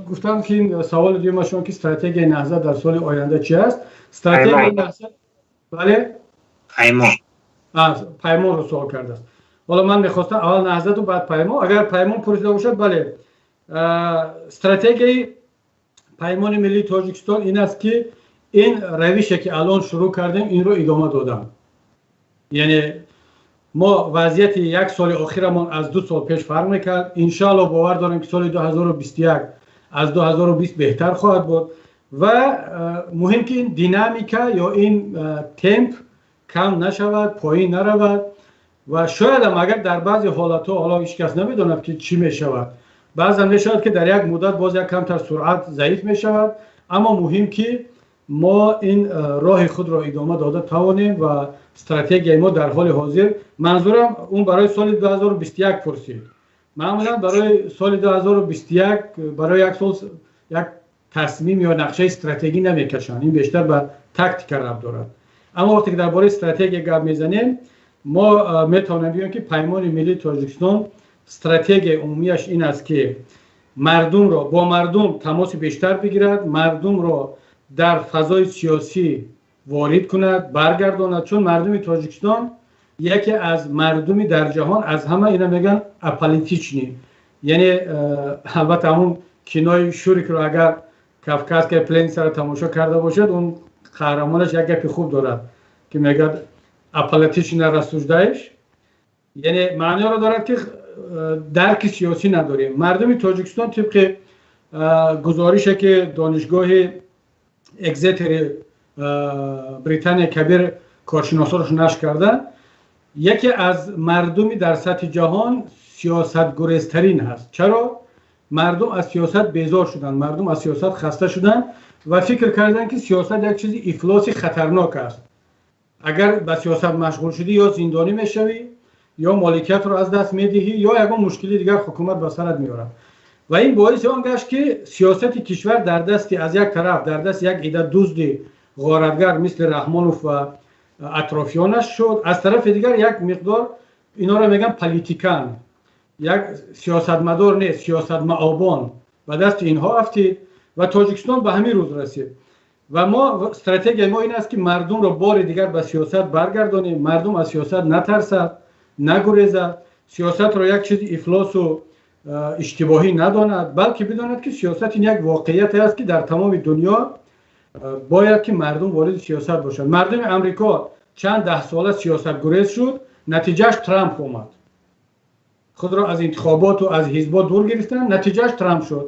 гуфтам, ки саволи дуюмашон, ки стратегияи Наҳзат дар соли оянда чи аст. Стратегияи Наҳзат, бале. Паймон. Паймонро суол кардааст. Ҳоло ман мехостам аввал Наҳзату, баъд Паймон. Агар Паймон пурсида бошад, бале, стратегияи Паймони миллии Тоҷикистон ин аст, ки ин равише, ки алон шурӯъ кардем, инро идома додам. Яъне мо вазъияти як соли охирамон аз 2 сол пеш фарқ мекард. Иншоалло, бовар дорем, ки соли 2021 аз 2020 беҳтар хоҳад буд. Ва муҳим, ки ин динамика ё ин темп кам нашавад, поин наравад. Ва шоядам агар дар баъзе ҳолатҳо, ҳоло ҳеҷ кас намедонад, ки чӣ мешавад, баъзан мешавад, ки дар як муддат боз як камтар суръат заиф мешавад, аммо муҳим, ки мо ин роҳи худро идома дода тавонем. Ва стратегияи мо дар ҳоли ҳозир, манзурам он барои соли 2021 пурсид. Маъмулан барои соли 2021, барои як сол як тасмим ё нақшаи стратегӣ намекашанд, ин бештар ба тактика рабт дорад. Аммо вақте ки дар бораи стратегия гап мезанем, мо метавонем бигӯем, ки Паймони миллии Тоҷикистон стратегияи умумияш ин аст, ки мардумро, бо мардум тамоси бештар бигирад, мардумро дар фазои сиёсӣ ворид кунад, баргардонад, чун мардуми Тоҷикистон яке аз мардуми дар ҷаҳон аз ҳама, ина мегӯянд, аполитичный. Яъне албатта, ҳамун кинои Шурикро, агар «Кавказская пленница» ро тамошо карда бошад, он қаҳрамонаш як гапи хуб дорад, ки мегӯяд: «Аполитично рассуждаешь». Яъне маъниро дорад, ки дарки сиёсӣ надорем. Мардуми Тоҷикистон, тибқи гузорише, ки донишгоҳи Экзетери Британия Кабир коршиносонаш нашр карда, яке аз мардуми дар сатҳи ҷаҳон сиёсатгурезтарин ҳаст. Чаро? Мардум аз сиёсат безор шуданд, мардум аз сиёсат хаста шуданд ва фикр карданд, ки сиёсат як чизи ифлоси хатарнок аст. Агар ба сиёсат машғул шудӣ, ё зиндонӣ мешавӣ, ё моликиятро аз даст медиҳӣ, ё ягон мушкили дигар ҳукумат ба сарат меорад. Ва ин боиси он гашт, ки сиёсати кишвар дар дасти, аз як тараф, дар дасти як ида дузди ғоратгар мисли Раҳмонов ва атрофиёнаш шуд, аз тарафи дигар як миқдор, инҳоро мегӯянд политикан, як сиёсатмадор нест, сиёсатмаобон ба дасти инҳо афтид ва Тоҷикистон ба ҳамин рӯз расид. Ва мо, стратегияи мо ин аст, ки мардумро бори дигар ба сиёсат баргардонем, мардум аз сиёсат натарсад, нагурезад, сиёсатро як чизи ифлосу иштибоҳӣ надонад, балки бидонад, ки сиёсат ин як воқеияте аст, ки дар тамоми дунё бояд ки мардум вориди сиёсат бошад. Мардуми Амрико чанд даҳсола сиёсатгурез шуд, натиҷааш Трамп омад. Худро аз интихоботу аз ҳизбо дур гирифтанд, натиҷааш Трамп шуд.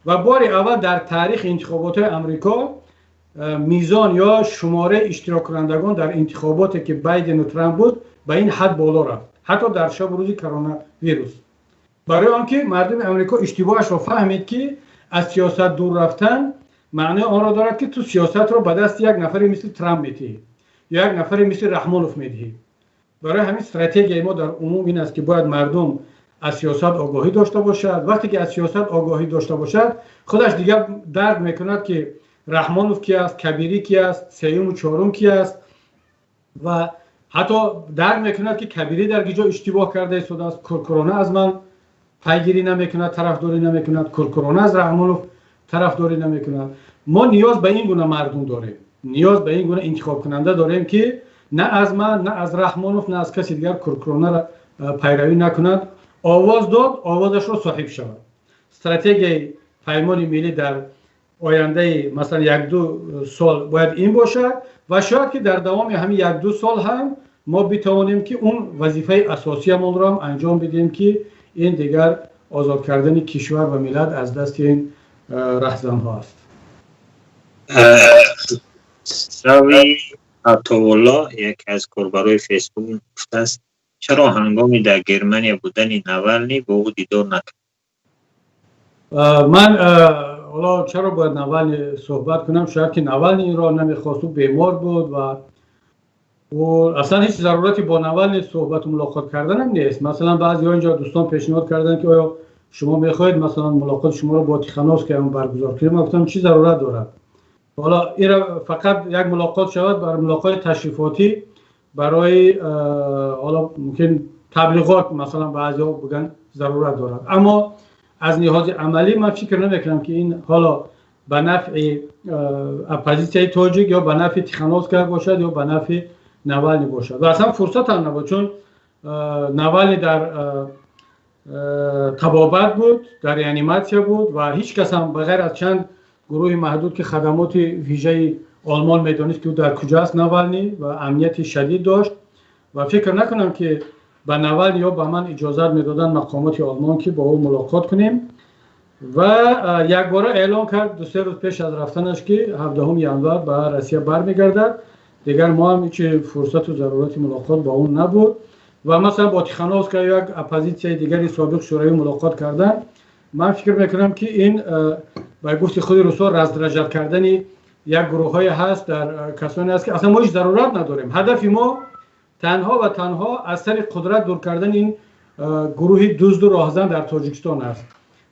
Ва бори аввал дар таърихи интихоботҳои Амрико мизон ё шумораи иштироккунандагон дар интихоботе, ки Байдену Трамп буд, ба ин ҳад боло рафт, ҳатто дар шабу рӯзи коронавирус, барои он ки мардуми Амрико иштибоҳашро фаҳмид, ки аз сиёсат дур рафтан маънои онро дорад, ки ту сиёсатро ба дасти як нафаре мисли Трамп медиҳӣ ё як нафаре мисли Раҳмонов медиҳӣ. Барои ҳамин стратегияи мо дар умум ин аст, ки бояд мардум аз сиёсат огоҳӣ дошта бошад. Вақте ки аз сиёсат огоҳӣ дошта бошад, худаш дигар дарк мекунад, ки Раҳмонов ки аст, Кабирӣ ки аст, сеюму чорум ки аст, ва ҳатто дарк мекунад, ки Кабирӣ дар ки ҷо иштибоҳ карда истодааст, куркурона аз ман пайгирӣ намекунад, тарафдорӣ намекунад, куркурона аз Раҳмонов тарафдорӣ намекунад. Мо ниёз ба ин гуна мардум дорем, ниёз ба ин гуна интихобкунанда дорем, ки на аз ман, на аз Раҳмонов, на аз каси дигар куркуронара пайравӣ накунад, овоз дод, овозашро соҳиб шавад. Стратегияи Паймони миллӣ дар ояндаи, масалан, 1-2 сол бояд ин бошад. Ва шояд ки дар давоми ҳамин 1-2 сол ҳам мо битавонем, ки он вазифаи асосиямонро ҳам анҷом бидиҳем, ки ин дигар озод кардани кишвар ва миллат аз дасти ин раҳзанҳо аст. Сави Атовулло, яке аз корбарои Фейсбук, гуфтааст: чаро ҳангоми дар Германия будани Навални бо ӯ дидор накард? Ман ҳоло чаро бояд Навални суҳбат кунам? Шояд ки Навални инро намехост, ӯ бемор буд ва ӯ аслан ҳеҷ зарурати бо Навални суҳбату мулоқот карданам нест. Масалан, баъзеҳо инҷо дӯстон пешниҳод карданд, ки оё шумо мехоҳед, масалан, мулоқоти шуморо бо Тихановская баргузор кунем? Ман гуфтам, чӣ зарурат дорад? Ҳоло ира фақат як мулоқот шавад бар мулоқоти ташрифотӣ, барои ҳоло мумкин таблиғот, масалан, баъзеҳо бигӯянд, зарурат дорад. Аммо Аз лиҳози амалӣ ман фикр намекунам, ки ин ҳоло ба нафъи оппозитсияи тоҷик ё ба нафъи Тихановская бошад, ё ба нафъи Навални бошад. Ва аслан фурсат ҳам набуд, чун Навални дар табобат буд, дар реаниматсия буд ва ҳеҷ кас ҳам ба ғайр аз чанд гурӯҳи маҳдуд, ки хадамоти вижаи Олмон медонист, ки ӯ дар куҷо аст Навални, ва амнияти шадид дошт. Ва фикр накунам, ки ба Навални ё ба ман иҷозат медоданд мақомоти Олмон, ки бо ӯ мулоқот кунем. Ва якбора эълон кард 2-се рӯз пеш аз рафтанаш, ки 17 январ ба Россия бармегардад. Дигар мо ҳам ҳеҷ фурсату зарурати мулоқот бо ӯ набуд. Ва масалан бо Тихановская, як оппозитсияи дигари собиқ Шӯравӣ, мулоқот кардан, ман фикр мекунам, ки ин ба гуфти худи русҳо раздражать кардани як гурӯҳҳое ҳаст, дар касоне аст, ки аслан мо ҳеҷ зарурат надорем. Ҳадафи мо танҳо ва танҳо аз сари қудрат дур кардани ин гурӯҳи дузду роҳзан дар Тоҷикистон аст.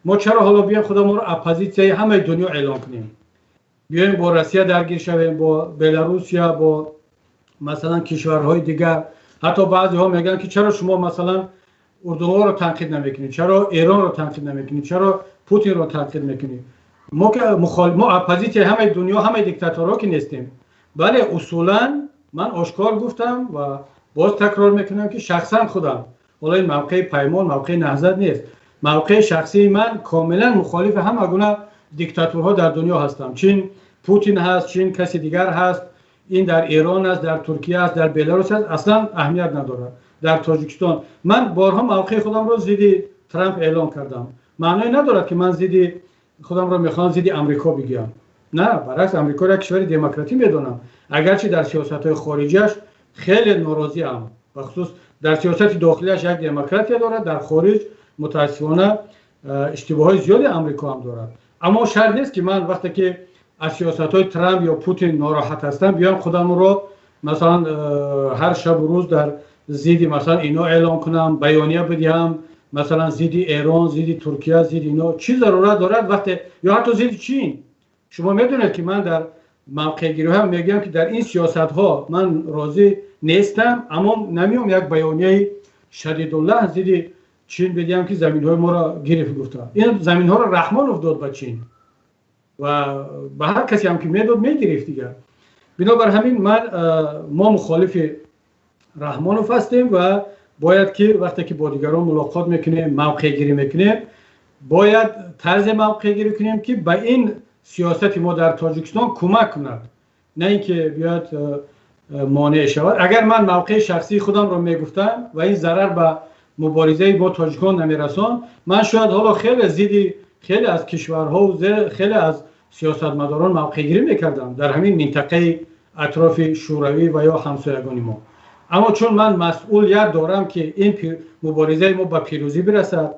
Мо чаро ҳоло биёем худамонро оппозитсияи ҳамаи дунё эълон кунем, биёем бо Россия даргир шавем, бо Беларусия, бо масалан кишварҳои дигар? Ҳатто баъзеҳо мегӯянд, ки чаро шумо масалан урдунҳоро танқид намекунед, чаро Эронро танқид намекунед, чаро Путинро танқид мекунед? Мо ки мо оппозитсияи ҳамаи дунё, ҳамаи диктаторҳо ки нестем. Бале, усулан ман ошкор гуфтам ва боз такрор мекунам, ки шахсан худам, ҳоло ин мавқеи Паймон, мавқеи Наҳзат нест, мавқеи шахсии ман, комилан мухолифи ҳама гуна диктатурҳо дар дунё ҳастам, чин Путин ҳаст, чин каси дигар ҳаст, ин дар Эрон аст, дар Туркия аст, дар Беларус аст, аслан аҳамият надорад. Дар Тоҷикистон ман борҳо мавқеи худамро зидди Трамп эълон кардам. Маъное надорад, ки ман зидди худамро мехоҳам зидди Амрико бигӯям. На, баръакс, Амрикоро як кишвари демократӣ медонам, агарчи дар сиёсатҳои хориҷиаш хеле норозиам. Бахусус дар сиёсати дохилиаш як демократия дорад, дар хориҷ мутаассифона иштибоҳҳои зиёди Амрико ҳам дорад. Аммо шарт нест, ки ман вақте ки аз сиёсатҳои Трамп ё Путин нороҳат ҳастам, биём худамро масалан ҳар шабу рӯз дар зидди масалан ино эълон кунам, баёния бидиҳам, масалан зидди Эрон, зидди Туркия, зидди ино. Чӣ зарурат дорад вақте ё ҳатто зидди Чин? Шумо медонед, ки ман дар мавқеъгириҳоям мегӯям, ки дар ин сиёсатҳо ман розӣ нестам, аммо намеом як баёнияи шадидуллаҳ зидди Чин бидиҳам, ки заминҳои моро гирифт гуфта. Ин заминҳоро Раҳмонов дод ба Чин ва ба ҳар касе ҳам ки медод, мегирифт дигар. Бинобар ҳамин ман мо мухолифи Раҳмонов ҳастем ва бояд ки вақте ки бо дигарон мулоқот мекунем, мавқеъгирӣ мекунем, бояд тарзе мавқеъгирӣ кунем, ки ба ин сиёсати мо дар Тоҷикистон кӯмак кунад, на ин ки биёяд монеъ шавад. Агар ман мавқеи шахсии худамро мегуфтам ва ин зарар ба муборизаи бо тоҷикон намерасон, ман шояд ҳоло хеле зидди хеле аз кишварҳо, хеле аз сиёсатмадорон мавқеъгирӣ мекардам дар ҳамин минтақаи атрофи Шӯравӣ ва ё ҳамсоягони мо. Аммо чун ман масъулият дорам, ки ин муборизаи мо ба пирӯзӣ бирасад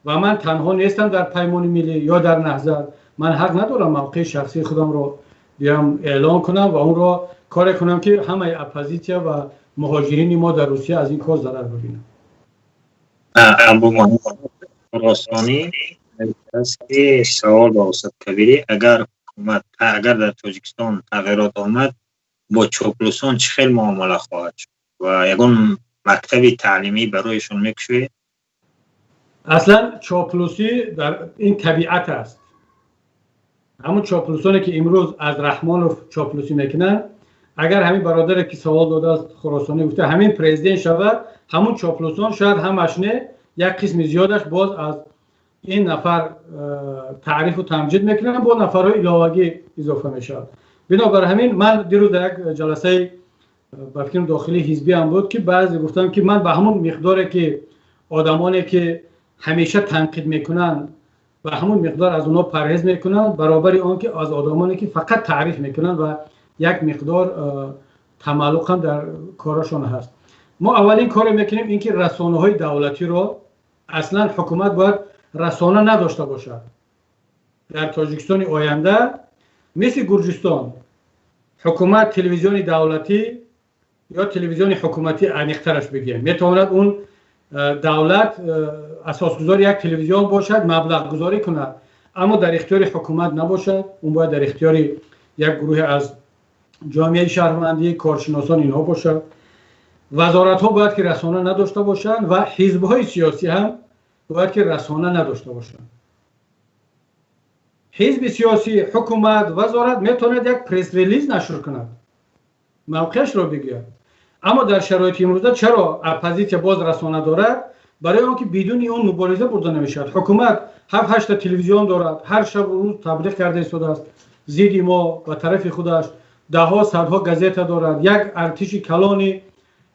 ва ман танҳо нестам дар Паймони Миллӣ ё дар Наҳзат, ман ҳақ надорам мавқеи шахсии худамро биям эълон кунам ва онро коре кунам, ки ҳамаи оппозитсия ва муҳоҷирини мо дар Русия аз ин кор зарар бибинанд. Абумуросонӣ аст, ки савол ба устод Кабирӣ: агар ҳукумат, агар дар Тоҷикистон тағйирот омад, бо чоплусон чӣ хел муомала хоҳад шуд ва ягон мактаби таълимӣ барояшон мекушоед? Аслан чоплусӣ дар ин табиат аст. Ҳамун чоплусоне, ки имрӯз аз Раҳмонов чоплусӣ мекунанд, агар ҳамин бародаре, ки савол додааст, Хуросонӣ гуфта, ҳамин президент шавад, ҳамун чоплусон шояд ҳамаш не, як қисми зиёдаш боз аз ин нафар таърифу тамҷид мекунанд, бо нафарҳои иловагӣ изофа мешавад. Бинобар ҳамин ман дирӯз дар як ҷаласаи ба фикрам дохилии ҳизбӣ ҳам буд, ки баъзе гуфтам, ки ман ба ҳамун миқдоре, ки одамоне, ки ҳамеша танқид мекунанд, ба ҳамун миқдор аз онҳо парҳез мекунанд, баробари он ки аз одамоне, ки фақат таъриф мекунанд ва як миқдор тамаллуқ ҳам дар корашон ҳаст. Мо аввалин коре мекунем ин ки расонаҳои давлатиро, аслан ҳукумат бояд расона надошта бошад дар Тоҷикистони оянда. Мисли Гурҷистон, ҳукумат телевизиони давлатӣ ё телевизиони ҳукуматӣ, аниқтараш бигӯем, метавонад он давлат асосгузори як телевизион бошад, маблағгузорӣ кунад, аммо дар ихтиёри ҳукумат набошад. Он бояд дар ихтиёри як гурӯҳе аз ҷомеаи шаҳрвандӣ, коршиносон, инҳо бошад. Вазоратҳо бояд ки расона надошта бошанд ва ҳизбҳои сиёсӣ ҳам бояд ки расона надошта бошанд. Ҳизби сиёсӣ, ҳукумат, вазорат метавонад як пресс-релиз нашр кунад, мавқеашро бигӯяд. Аммо дар шароити имрӯза чаро оппозитсия боз расона дорад? Барои он ки бидуни он мубориза бурда намешавад. Ҳукумат ҳафт ҳашта телевизион дорад, ҳар шабу рӯз таблиғ карда истодааст зидди мо ва тарафи худаш, даҳҳо, садҳо газета дорад, як артиши калони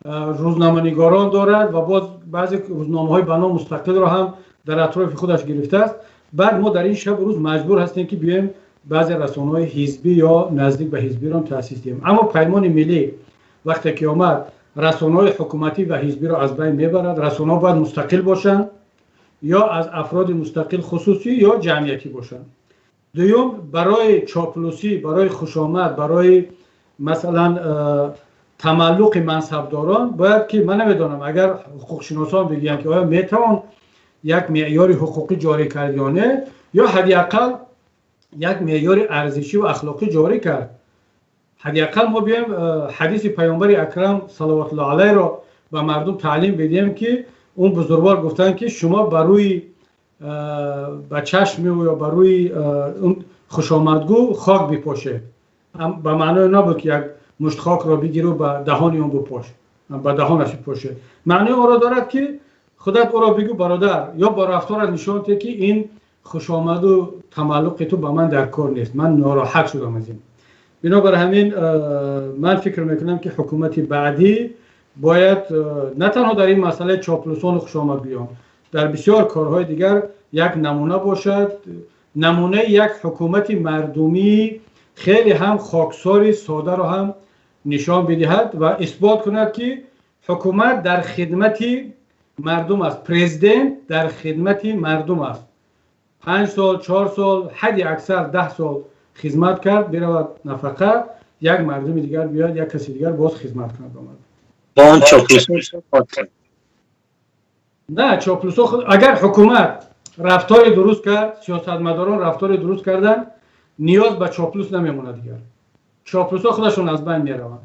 рӯзноманигорон дорад ва боз баъзе рӯзномаҳои ба ном мустақилро ҳам дар атрофи худаш гирифтааст. Баъд мо дар ин шабу рӯз маҷбур ҳастем, ки биёем баъзе расонаҳои ҳизбӣ ё наздик ба ҳизбиро таъсис диҳем. Аммо Паймони миллӣ вақте ки омад, расонаҳои ҳукуматӣ ва ҳизбиро аз байн мебарад. Расонаҳо бояд мустақил бошанд, ё аз афроди мустақил, хусусӣ ё ҷамъиятӣ бошанд. Дуюм, барои чоплусӣ, барои хушомад, барои масалан тамаллуқи мансабдорон бояд ки, ман намедонам, агар ҳуқуқшиносон бигӯянд, ки оё метавон як меъёри ҳуқуқӣ ҷорӣ кард ё не, ё ҳадди ақал як меъёри арзишӣ ва ахлоқӣ ҷорӣ кард. Ҳадди ақал мо биёем ҳадиси Паёмбари Акрам салавотуллоҳ алайҳро ба мардум таълим бидиҳем, ки он бузургвор гуфтанд, ки шумо ба рӯи ба чашми ё ба рӯи хушомадгӯ хок бипошед. Ба маънои набуд, ки як мушт хокро бигиру ба даҳони он бипош, ба даҳонаш бипошед. Маънои онро дорад, ки худат ӯро бигӯ: бародар, ё бо рафторат нишон диҳ, ки ин хушомаду тамаллуқи ту ба ман дар кор нест, ман нороҳат шудам аз ин. Бинобар ҳамин ман фикр мекунам, ки ҳукумати баъдӣ бояд на танҳо дар ин масъалаи чоплусону хушомадгӯён, дар бисёр корҳои дигар як намуна бошад, намунаи як ҳукумати мардумӣ, хеле ҳам хоксори содаро ҳам нишон бидиҳад ва исбот кунад, ки ҳукумат дар хидмати мардум аст, президент дар хидмати мардум аст. 5 сол, 4 сол, ҳадди аксар 10 сол хизмат кард, биравад нафақа, як мардуми дигар биёяд, як каси дигар боз хизмат кунад ба мардум. Он чоплусо На, чоплусо агар ҳукумат рафтори дуруст кард, сиёсатмадорон рафтори дуруст карданд, ниёз ба чоплус намемонад дигар. Чоплусо худашон аз байн мераванд.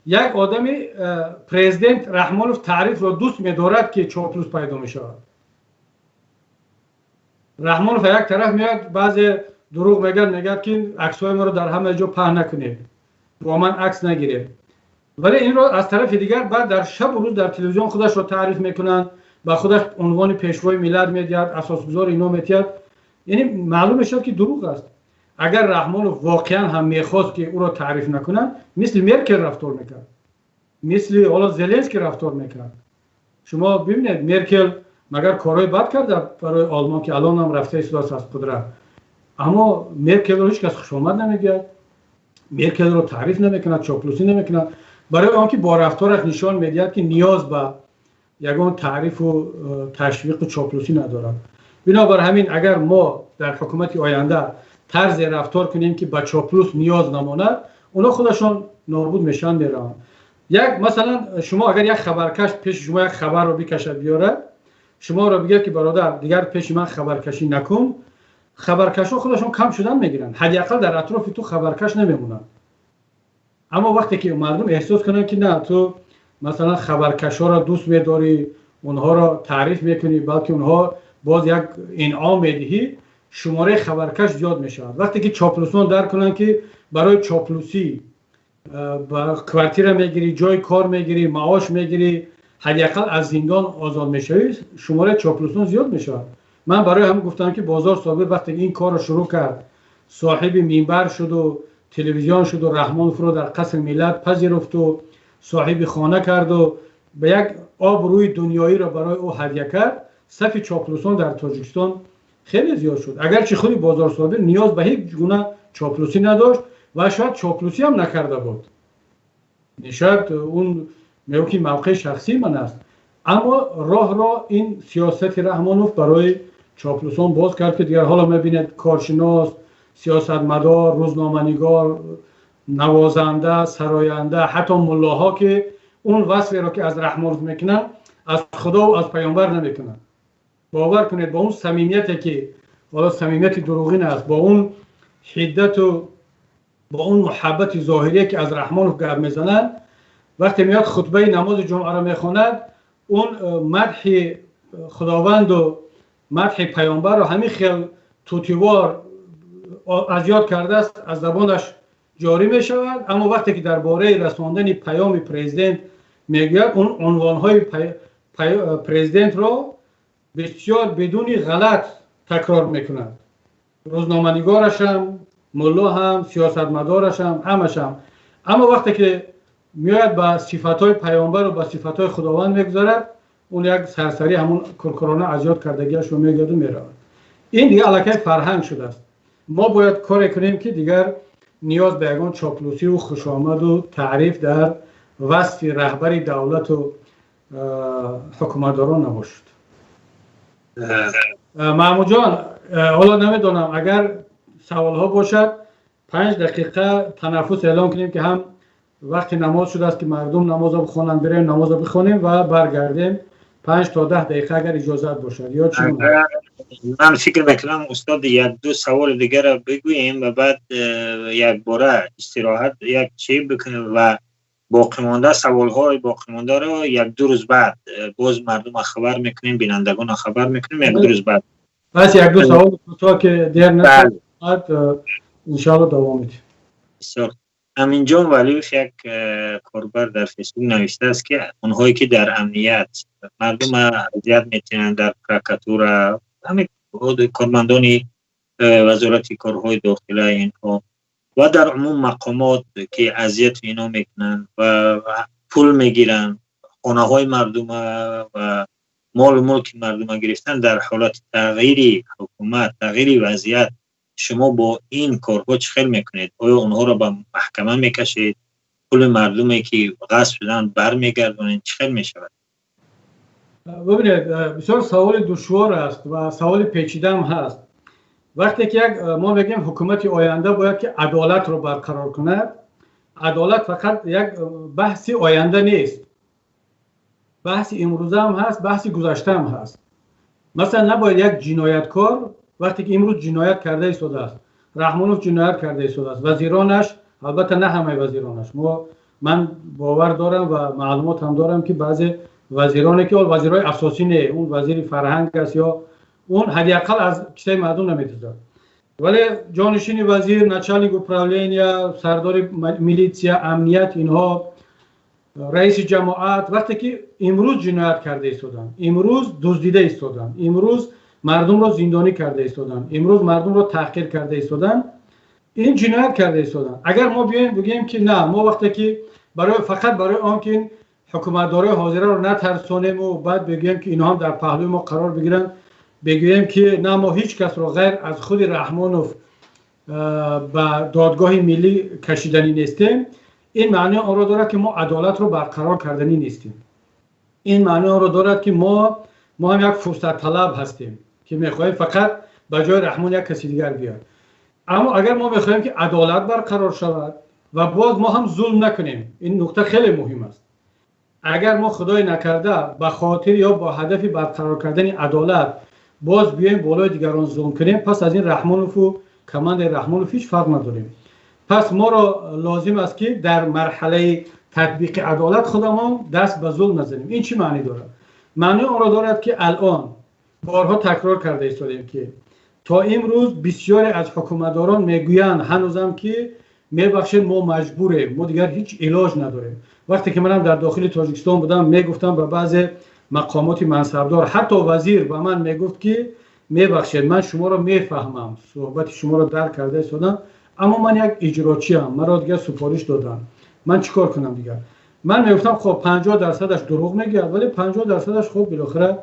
Як одами президент Раҳмонов таърифро дӯст медорад, ки чоплус пайдо мешавад. Раҳмонов як тараф меояд, баъзе дурӯғ мегӯяд, мегӯяд, ки аксҳои маро дар ҳама ҷо паҳн накунед, бо ман акс нагиред. Вале инро аз тарафи дигар баъд дар шабу рӯз дар телевизион худашро таъриф мекунанд, ба худаш унвони пешвои миллат медиҳад, асосгузори ино медиҳад. Яъне маълум мешавад, ки дурӯғ аст. Агар Раҳмонов воқеан ҳам мехост, ки ӯро таъриф накунанд, мисли Меркел рафтор мекард, мисли ҳоло Зеленский рафтор мекард. Шумо бибинед, Меркел магар корҳои бад карда барои Олмон, ки алонам рафта истодааст аз қудрат? Аммо Меркелро ҳеҷ кас хушомад намегӯяд, Меркелро таъриф намекунад, чоплусӣ намекунад, барои он ки бо рафтораш нишон медиҳад, ки ниёз ба ягон таърифу ташвиқу чоплусӣ надорад. Бинобар ҳамин, агар мо дар ҳукумати оянда тарзе рафтор кунем, ки ба чоплус ниёз намонад, онҳо худашон нобуд мешаванд, мераванд. Як масалан, шумо агар як хабаркаш пеши шумо як хабарро бикашад, биёрад, шуморо бигӯяд, ки бародар, дигар пеши ман хабаркашӣ накун, хабаркашҳо худашон кам шудан мегиранд, ҳадди ақал дар атрофи ту хабаркаш намемонанд. Аммо вақте ки мардум эҳсос кунанд, ки на, ту масалан хабаркашҳоро дӯст медорӣ, онҳоро таъриф мекунӣ, балки онҳо боз як инъом медиҳӣ, шумораи хабаркаш зиёд мешавад. Вақте ки чоплусон дарк кунанд, ки барои чоплусӣ ба квартира мегирӣ, ҷои кор мегирӣ, маош мегирӣ, ҳадди ақал аз зиндон озод мешавӣ, шумораи чоплусон зиёд мешавад. Ман барои ҳамин гуфтам, ки Бозор Собир вақте ин корро шурӯъ кард, соҳиби минбар шуду телевизион шуду Раҳмоновро дар Қасри Миллат пазируфту соҳиби хона карду ба як обрӯи дунёиро барои ӯ ҳадя кард, сафи чоплусон дар Тоҷикистон хеле зиёд шуд. Агарчи худи Бозор Собир ниёз ба ҳеҷ гуна чоплусӣ надошт ва шояд чоплусӣ ҳам накарда буд, шояд он мегӯ, ки мавқеи шахсии ман аст, аммо роҳро ин сиёсати Раҳмонов барои чоплусон боз кард, ки дигар ҳоло мебинед, коршинос, сиёсатмадор, рӯзноманигор, навозанда, сароянда, ҳатто муллоҳо, ки он васферо, ки аз Раҳмонов мекунанд, аз Худову аз Паёмбар намекунанд. Бовар кунед, бо он самимияте, ки ҳоло самимияти дурӯғин аст, бо он ҳиддату бо он муҳаббати зоҳирие, ки аз Раҳмонов гап мезананд, вақте меояд хутбаи намози ҷумъаро мехонад, он мадҳи Худованду мадҳи Паёмбарро ҳамин хел тутивор. аз ёд кардааст, аз забонаш ҷорӣ мешавад. Аммо вақте ки дар бораи расондани паёми президент мегӯяд, он унвонҳои президентро бисёр бидуни ғалат такрор мекунад. Рӯзноманигорашам, мулло ҳам, сиёсатмадорашам, ҳамашам. Аммо вақте ки меояд, ба сифатҳои паёмбару ба сифатҳои Худованд мегузарад, он як сарсарӣ ҳамон куркурона аз ёд кардагиашро мегӯяду меравад. Ин дигар аллакай фарҳанг шудааст. Мо бояд коре кунем, ки дигар ниёз ба ягон чоплусиву хушомаду таъриф дар васфи раҳбари давлату ҳукуматдорон набошад. Маҳмудҷон, ҳоло намедонам, агар саволҳо бошад, 5 дақиқа танаффус эълон кунем, ки ҳам вақти намоз шудааст, ки мардум намозро бихонанд, бирем намозро бихонем ва баргардем. 5 то 10 дақиқа, агар иҷозат бошад, ё чӣ? Ман фикр мекунам, устод, як ду саволи дигарро бигӯем ва баъд якбора истироҳат як чӣ бикунем ва боқимонда, саволҳои боқимондаро як ду рӯз баъд боз мардумро хабар мекунем, бинандагонро хабар мекунем як ду рӯз баъд. Пас як ду савол кӯтоҳ, ки дер нашавад, иншоалло давом медиҳем. Бисёр. Аминҷон Валиев, як корбар дар Фейсбук, навиштааст, ки онҳое ки дар амният мардум азият метиҳанд, дар прокуратура, ҳамин кормандони Вазорати корҳои дохила, инҳо ва дар умум мақомот, ки азияту ино мекунанд ва пул мегиранд, хонаҳои мардума ва молу мулки мардума гирифтан, дар ҳолати тағйири ҳукумат, тағйири вазъият шумо бо ин корҳо чӣ хел мекунед? Оё онҳоро ба маҳкама мекашед? Пули мардуме ки ғасб шуданд, бармегардонед? Чӣ хел мешавад? Бибинед, бисёр саволи душвор аст ва саволи печидаам ҳаст. Вақте ки як мо мегӯем, ҳукумати оянда бояд ки адолатро барқарор кунад, адолат фақат як баҳси оянда нест, баҳси имрӯзаам ҳаст, баҳси гузаштаам ҳаст. Масалан, набояд як ҷинояткор, вақте ки имрӯз ҷиноят карда истодааст, Раҳмонов ҷиноят карда истодааст, вазиронаш, албатта на ҳамаи вазиронаш, мо ман бовар дорам ва маълумот ҳам дорам, ки баъзе вазироне ки вазирҳои асосӣ не, он вазири фарҳанг аст ё он ҳадди ақал аз кисаи мардум наметузад, вале ҷонишини вазир, начальник управления, сардори милитсия, амният, инҳо, раиси ҷамоат, вақте ки имрӯз ҷиноят карда истоданд, имрӯз дуздида истоданд, имрӯз мардумро зиндонӣ карда истоданд, имрӯз мардумро таҳқир карда истоданд, ин ҷиноят карда истоданд. Агар мо биёем бигӯем, ки на, мо вақте ки барои фақат барои он ки ҳукуматдорои ҳозираро натарсонему баъд бигӯем, ки инҳо ҳам дар паҳлӯи мо қарор бигиранд, бигӯем, ки на, мо ҳеҷ касро ғайр аз худи Раҳмонов ба додгоҳи миллӣ кашиданӣ нестем, ин маънии онро дорад, ки мо адолатро барқарор карданӣ нестем. Ин маънии онро дорад, ки мо ҳам як фурсатталаб ҳастем, ки мехоҳем фақат ба ҷои Раҳмон як каси дигар биёд. Аммо агар мо мехоҳем, ки адолат барқарор шавад ва боз мо ҳам зулм накунем, ин нуқта хеле муҳим аст. Агар мо, худое накарда, ба хотир ё бо ҳадафи барқарор кардани адолат боз биёем болои дигарон зулм кунем, пас аз ин Раҳмонову командаи Раҳмонов ҳеҷ фарқ надорем. Пас моро лозим аст, ки дар марҳалаи татбиқи адолат худамон даст ба зулм назанем. Ин чӣ маънӣ дорад? Маънии онро дорад, ки алон борҳо такрор карда истодем, ки то имрӯз бисёре аз ҳукуматдорон мегӯянд ҳанӯзам, ки мебахшед, мо маҷбурем, мо дигар ҳеҷ илоҷ надорем. Вақте ки манам дар дохили Тоҷикистон будам, мегуфтам ба баъзе мақомоти мансабдор, ҳатто вазир ба ман мегуфт, ки мебахшед, ман шуморо мефаҳмам, суҳбати шуморо дарк карда истодам, аммо ман як иҷрочиам, маро дигар супориш додам, ман чӣ кор кунам дигар? Ман мегуфтам, хоб, 50 дарсадаш дурӯғ мегӯяд, вале 50 дарсадаш, хоб, билохира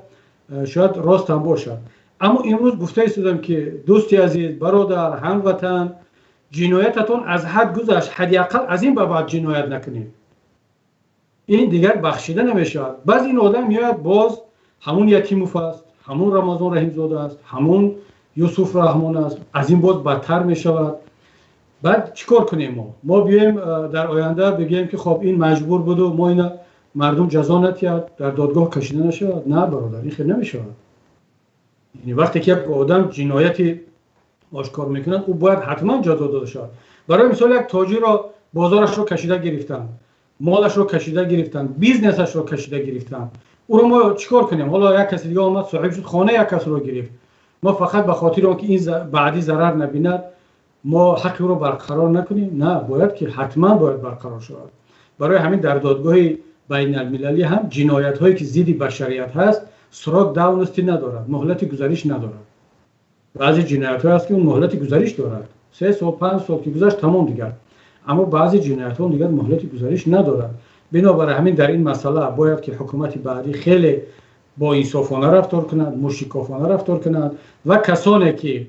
шояд рост ҳам бошад. Аммо имрӯз гуфта истодам, ки дӯсти азиз, бародар, ҳамватан, ҷиноятатон аз ҳад гузашт, ҳадди ақал аз ин ба баъд ҷиноят накунед, ин дигар бахшида намешавад. Баъз ин одам меояд, боз ҳамун Ятимов аст, ҳамун Рамазон Раҳимзода аст, ҳамун Юсуф Раҳмон аст, аз ин боз бадтар мешавад. Баъд чӣ кор кунем мо? Мо биёем дар оянда бигӯем, ки хоб, ин маҷбур буду мо ина мардум ҷазо натиҳад, дар додгоҳ кашида нашавад? На, бародар, ин хел намешавад. Вақте ки як одам ҷинояти ошкор мекунад, ӯ бояд ҳатман ҷазо дода шавад. Барои мисол, як тоҷирро бозорашро кашида гирифтанд, молашро кашида гирифтанд, бизнесашро кашида гирифтанд, ӯро мо чӣ кор кунем? Ҳоло як каси дига омад, соҳиб шуд, хонаи як касро гирифт. Мо фақат ба хотири он ки ин баъдӣ зарар набинад, Мо ҳаққи ӯро барқарор накунем? На, бояд ки ҳатман бояд барқарор шавад. Барои ҳамин дар додгоҳи байналмилалӣ ҳам ҷиноятҳое ки зидди башарият ҳаст, срок давности надорад, муҳлати гузариш надорад. Баъзе ҷиноятҳое ҳаст, ки он муҳлати гузариш дорад, 3 сол, 5 сол ки гузашт, тамом дигар. Аммо баъзе ҷиноятҳо дигар муҳлати гузариш надорад. Бинобар ҳамин дар ин масъала бояд ки ҳукумати баъдӣ хеле боинсофона рафтор кунад, мушикофона рафтор кунад ва касоне ки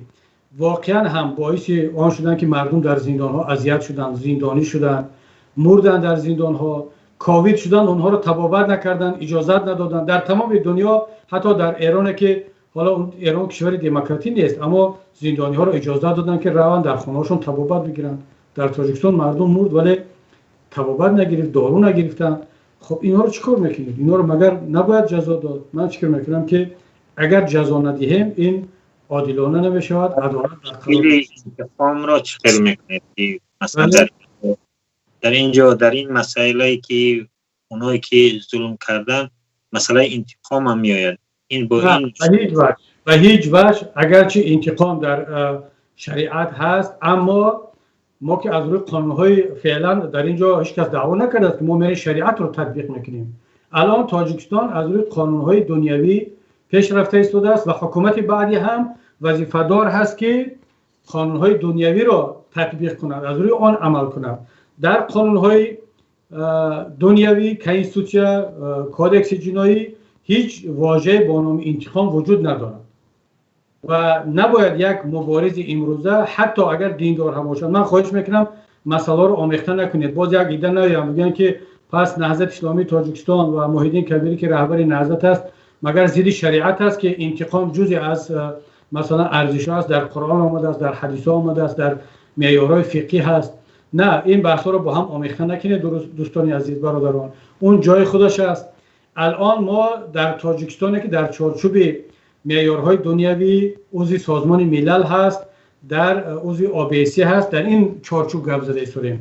воқеан ҳам боиси он шуданд, ки мардум дар зиндонҳо азият шуданд, зиндонӣ шуданд, мурданд дар зиндонҳо, ковид шуданд, онҳоро табобат накарданд, иҷозат надоданд. Дар тамоми дунё, ҳатто дар Эроне, ки ҳоло Эрон кишвари демократӣ нест, аммо зиндониҳоро иҷозат доданд, ки раванд, дар хонаҳошон табобат бигиранд. Дар Тоҷикистон мардум мурд, вале табобат нагирифт, дору нагирифтанд. Хоб, инҳоро чӣ кор мекунед? Инҳоро магар набояд ҷазо дод? Ман фикр мекунам, ки агар ҷазо надиҳем, ин одилона намешавад, адолат Интиқомро чӣ хел мекунед, ки масалан дар инҷо, дар ин масъалае, ки оное ки зулм карданд, масъалаи интиқом ҳам меояд? Ин бо ин Ба ҳеҷ ваҷҳ. Агарчи интиқом дар шариат ҳаст, аммо мо ки аз рӯи қонунҳои феълан дар ин ҷо ҳеҷ кас даъво накардааст, ки мо мерем шариатро татбиқ мекунем. Алон Тоҷикистон аз рӯи қонунҳои дунявӣ пеш рафта истодааст ва ҳукумати баъдӣ ҳам вазифадор ҳаст, ки қонунҳои дунявиро татбиқ кунад, аз рӯи он амал кунад. Дар қонунҳои дунявӣ, конститутсия, кодекси ҷиноӣ ҳеҷ вожае бо номи интиқом вуҷуд надорад ва набояд як муборизи имрӯза, ҳатто агар диндор ҳам бошад. Ман хоҳиш мекунам, масъаларо омехта накунед. Боз як ида наоям, бигӯянд, ки пас Наҳзати Исломии Тоҷикистон ва Муҳиддин Кабирӣ, ки раҳбари наҳзат аст, магар зидди шариат аст, ки интиқом ҷузе аз масалан арзишҳо аст, дар Қуръон омадааст, дар ҳадисҳо омадааст, дар меъёрҳои фиқҳӣ ҳаст. На, ин баҳсҳоро бо ҳам омехта накунед, дӯстони азиз, бародарон. Он ҷои худаш аст. Алон мо дар Тоҷикистоне, ки дар чорчӯби меъёрҳои дунявӣ узви Созмони Милал ҳаст, дар узви ОБСЕ ҳаст, дар ин чорчӯб гап зада истодем.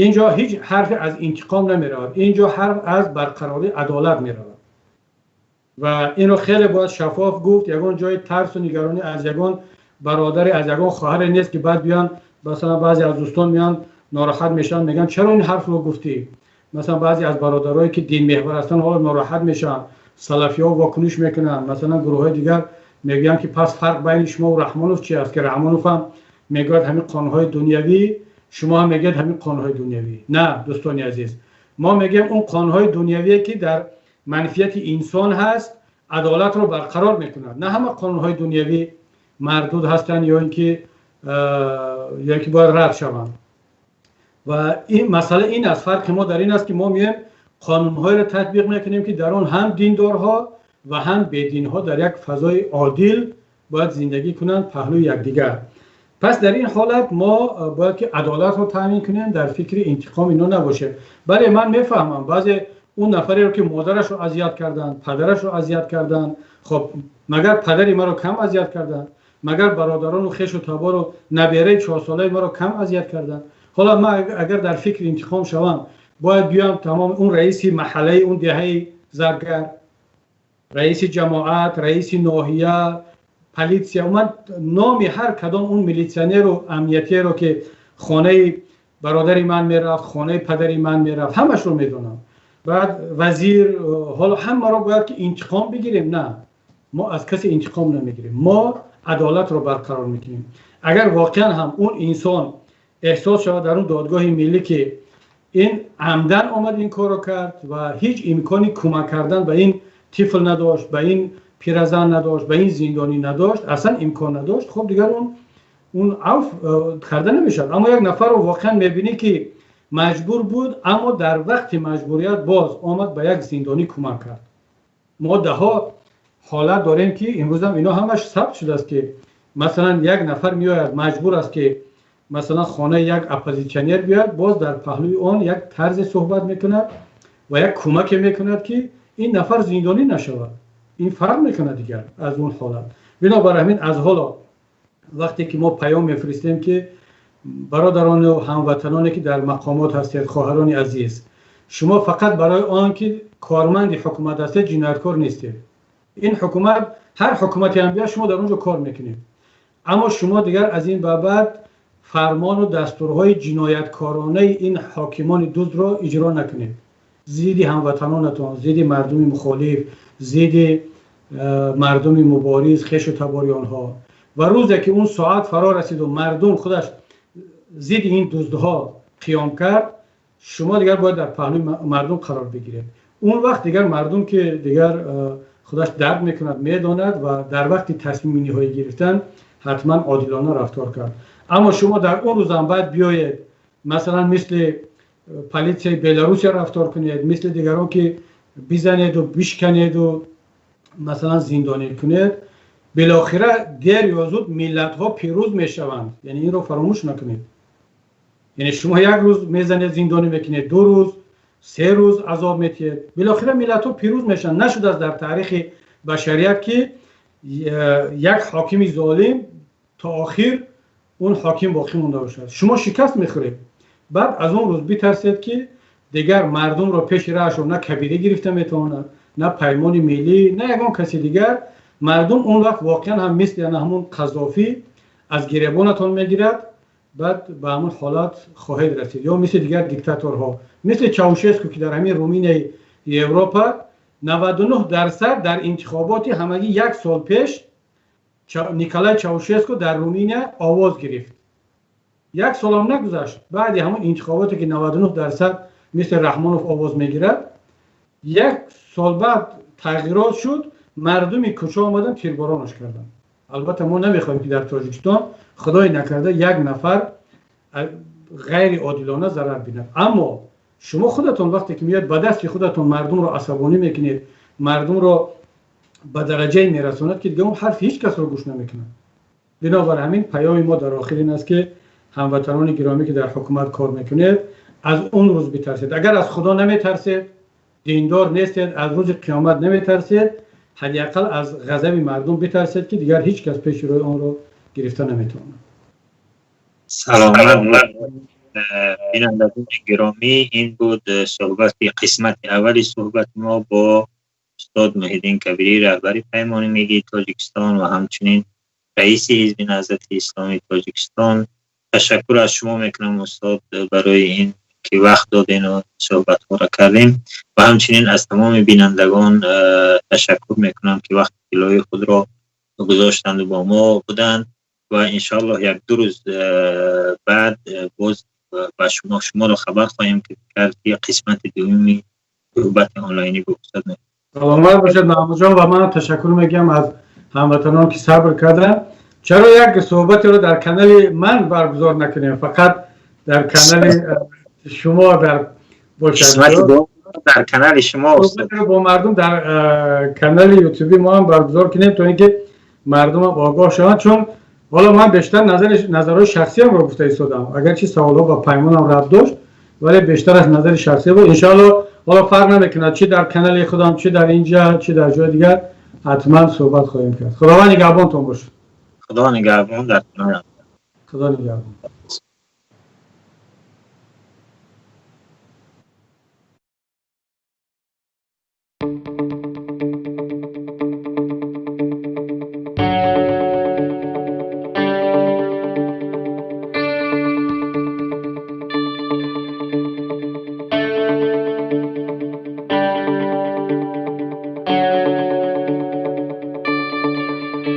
Инҷо ҳеҷ ҳарфе аз интиқом намеравад, инҷо ҳарф аз барқарории адолат меравад ва инро хеле бояд шаффоф гуфт. Ягон ҷои тарсу нигаронӣ аз ягон бародаре, аз ягон хоҳаре нест, ки баъд биён, масалан, баъзе аз дӯстон меян, нороҳат мешаванд, мегӯянд: «Чаро ин ҳарфро гуфтӣ?» Масалан, баъзе аз бародарое, ки динмеҳвар ҳастанд, ҳоло нороҳат мешаванд, салафиҳо вокуниш мекунанд, масалан, гурӯҳҳои дигар мегӯянд, ки пас фарқ байни шумо ва Раҳмонов чи аст, ки Раҳмонов ҳам мегӯяд ҳамин қонунҳои дунявӣ, шумо ҳам мегӯяд ҳамин қонунҳои дунявӣ. На, дӯстони азиз, мо мегӯем он қонунҳои дунявие, ки дар манфиати инсон ҳаст, адолатро барқарор мекунад. На ҳама қонунҳои дунявӣ мардуд ҳастанд ё ин ки бояд рад шаванд. Ва ин масъала ин аст: фарқи мо дар ин аст, ки мо меоем, қонунҳоеро татбиқ мекунем, ки дар он ҳам диндорҳо ва ҳам бединҳо дар як фазои одил бояд зиндагӣ кунанд паҳлӯи якдигар. Пас дар ин ҳолат мо бояд ки адолатро таъмин кунем, дар фикри интиқом ино набошем. Бале, ман мефаҳмам, баъзе он нафареро, ки модарашро азият карданд, падарашро азият карданд. Хоб, магар падари маро кам азият карданд? Магар бародарону хешу табору набераи 4-солаи маро кам азият карданд? Ҳоло ман агар дар фикри интиқом шавам, бояд биёям тамом он раиси маҳаллаи он деҳаи Заргар, раиси ҷамоат, раиси ноҳия, политсия, ман номи ҳар кадом он милитсионеру амниятиеро, ки хонаи бародари ман мерафт, хонаи падари ман мерафт, ҳамашро медонам. Баъд вазир, ҳоло ҳамаро бояд ки интиқом бигирем. На, мо аз касе интиқом намегирем, мо адолатро барқарор мекунем. Агар воқеан ҳам он инсон эҳсос шавад дар он додгоҳи миллӣ, ки ин амдан омад, ин корро кард ва ҳеҷ имкони кӯмак кардан ба ин тифл надошт, ба ин пиразан надошт, ба ин зиндонӣ надошт, аслан имкон надошт, хоб, дигар он афв карда намешавад. Аммо як нафарро воқеан мебинӣ, ки маҷбур буд, аммо дар вақти маҷбурият боз омад, ба як зиндонӣ кӯмак кард. Мо даҳо ҳолат дорем, ки имрӯзам ино ҳамаш сабт шудааст, ки масалан як нафар меояд, маҷбур аст, ки масалан хонаи як оппозитсионер биёяд, боз дар паҳлӯи он як тарзе суҳбат мекунад ва як кӯмаке мекунад, ки ин нафар зиндонӣ нашавад. Ин фарқ мекунад дигар аз он ҳолат. Бинобар ҳамин аз ҳоло вақте ки мо паём мефиристем, ки бародарону ҳамватаноне, ки дар мақомот ҳастед, хоҳарони азиз, шумо фақат барои он ки корманди ҳукумат ҳастед, ҷинояткор нестед. Ин ҳукумат, ҳар ҳукумате ҳам биёд, шумо дар он ҷо кор мекунед, аммо шумо дигар аз ин ба баъд Фармону дастурҳои ҷинояткоронаи ин ҳокимони дуздро иҷро накунед, зидди ҳамватанонатон, зидди мардуми мухолиф, зидди мардуми мубориз, хешу табори онҳо. Ва рӯзе ки он соат фаро расиду мардум худаш зидди ин дуздҳо қиём кард, шумо дигар бояд дар паҳлӯи мардум қарор бигиред. Он вақт дигар мардум ки дигар худаш дарк мекунад, медонад ва дар вақти тасмими ниҳоӣ гирифтан ҳатман одилона рафтор кард. Аммо шумо дар он рӯзам баъд биёед, масалан, мисли политсияи Беларусия рафтор кунед, мисли дигарон ки бизанеду бишканеду масалан зиндонӣ кунед, билохира дер ё зуд миллатҳо пирӯз мешаванд. Яъне инро фаромӯш накунед. Яъне шумо як рӯз мезанед, зиндонӣ мекунед, 2 рӯз, 3 рӯз азоб метиҳед, билохира миллатҳо пирӯз мешаванд. Нашудааст дар таърихи башарият, ки як ҳокими золим то охир он ҳоким боқӣ монда бошад. Шумо шикаст мехӯред. Баъд аз он рӯз битарсед, ки дигар мардумро пеши раҳашро на Кабирӣ гирифта метавонад, на Паймони Миллӣ, на ягон каси дигар. Мардум он вақт воқеан ҳам мисли ана ҳамон Қазофӣ аз гиребонатон мегирад, баъд ба ҳамон ҳолат хоҳед расид. Ё мисли дигар диктаторҳо, мисли Чаушеску, ки дар ҳамин Руминияи Европа 99% дар интихоботи ҳамагӣ як сол пеш Николай Чаушеску дар Руминия овоз гирифт. Як солам нагузашт, баъди ҳамон интихоботе ки 99% мисли Раҳмонов овоз мегирад, як сол баъд тағйирот шуд, мардуми кӯча омадан, тирборонаш карданд. Албатта, мо намехоҳем, ки дар Тоҷикистон, худои накарда, як нафар ғайриодилона зарар бинад. Аммо шумо худатон вақте ки меояд, ба дасти худатон мардумро асабонӣ мекунед, мардумро ба дараҷае мерасонад, ки дигар он ҳарфи ҳеҷ касро гӯш намекунад. Бинобар ҳамин паёми мо дар охир ин аст, ки ҳамватанони гиромӣ, ки дар ҳукумат кор мекунед, аз он рӯз битарсед. Агар аз Худо наметарсед, диндор нестед, аз рӯзи қиёмат наметарсед, ҳадди ақал аз ғазаби мардум битарсед, ки дигар ҳеҷ кас пеши рӯи онро гирифта наметавонад. Саломат. Бинандагони гиромӣ, ин буд суҳбати қисмати аввали суҳбати мо бо устод Муҳиддин Кабирӣ, раҳбари Паймони Миллии Тоҷикистон ва ҳамчунин раиси Ҳизби Наҳзати Исломии Тоҷикистон. Ташаккур аз шумо мекунам, устод, барои ин ки вақт додем ва суҳбатҳоро кардем ва ҳамчунин аз тамоми бинандагон ташаккур мекунам, ки вақти тиллоии худро гузоштанд бо мо буданд. Ва иншоаллоҳ як ду рӯз баъд боз ба шумо шуморо хабар хоҳем кард, ки қисмати дуюми суҳбати онлайнӣ бо устод. Саломат бошед, Маҳмудҷон. Ва ман ташаккур мегӯям аз ҳамватанон, ки сабр карданд. Чаро як суҳбатеро дар канали ман баргузор накунем, фақат дар канали шумо дар бошад? Дар канали шумо. Бо мардум дар канали Ютуби мо ҳам баргузор кунем, то ин ки мардумам огоҳ шаванд. Чун ҳоло ман бештар назарҳои шахсиамро гуфта истодам. Агарчи саволҳо ба Паймонам рабт дошт, вале бештар аз назари шахсӣ буд. Иншоалло, ҳоло фарқ намекунад, чӣ дар канали худам, чӣ дар инҷа, чӣ дар ҷои дигар, ҳатман суҳбат хоҳем кард. Худованд нигаҳбонтон бошад. Худо нигаҳбон, дар Худо нигаҳбон.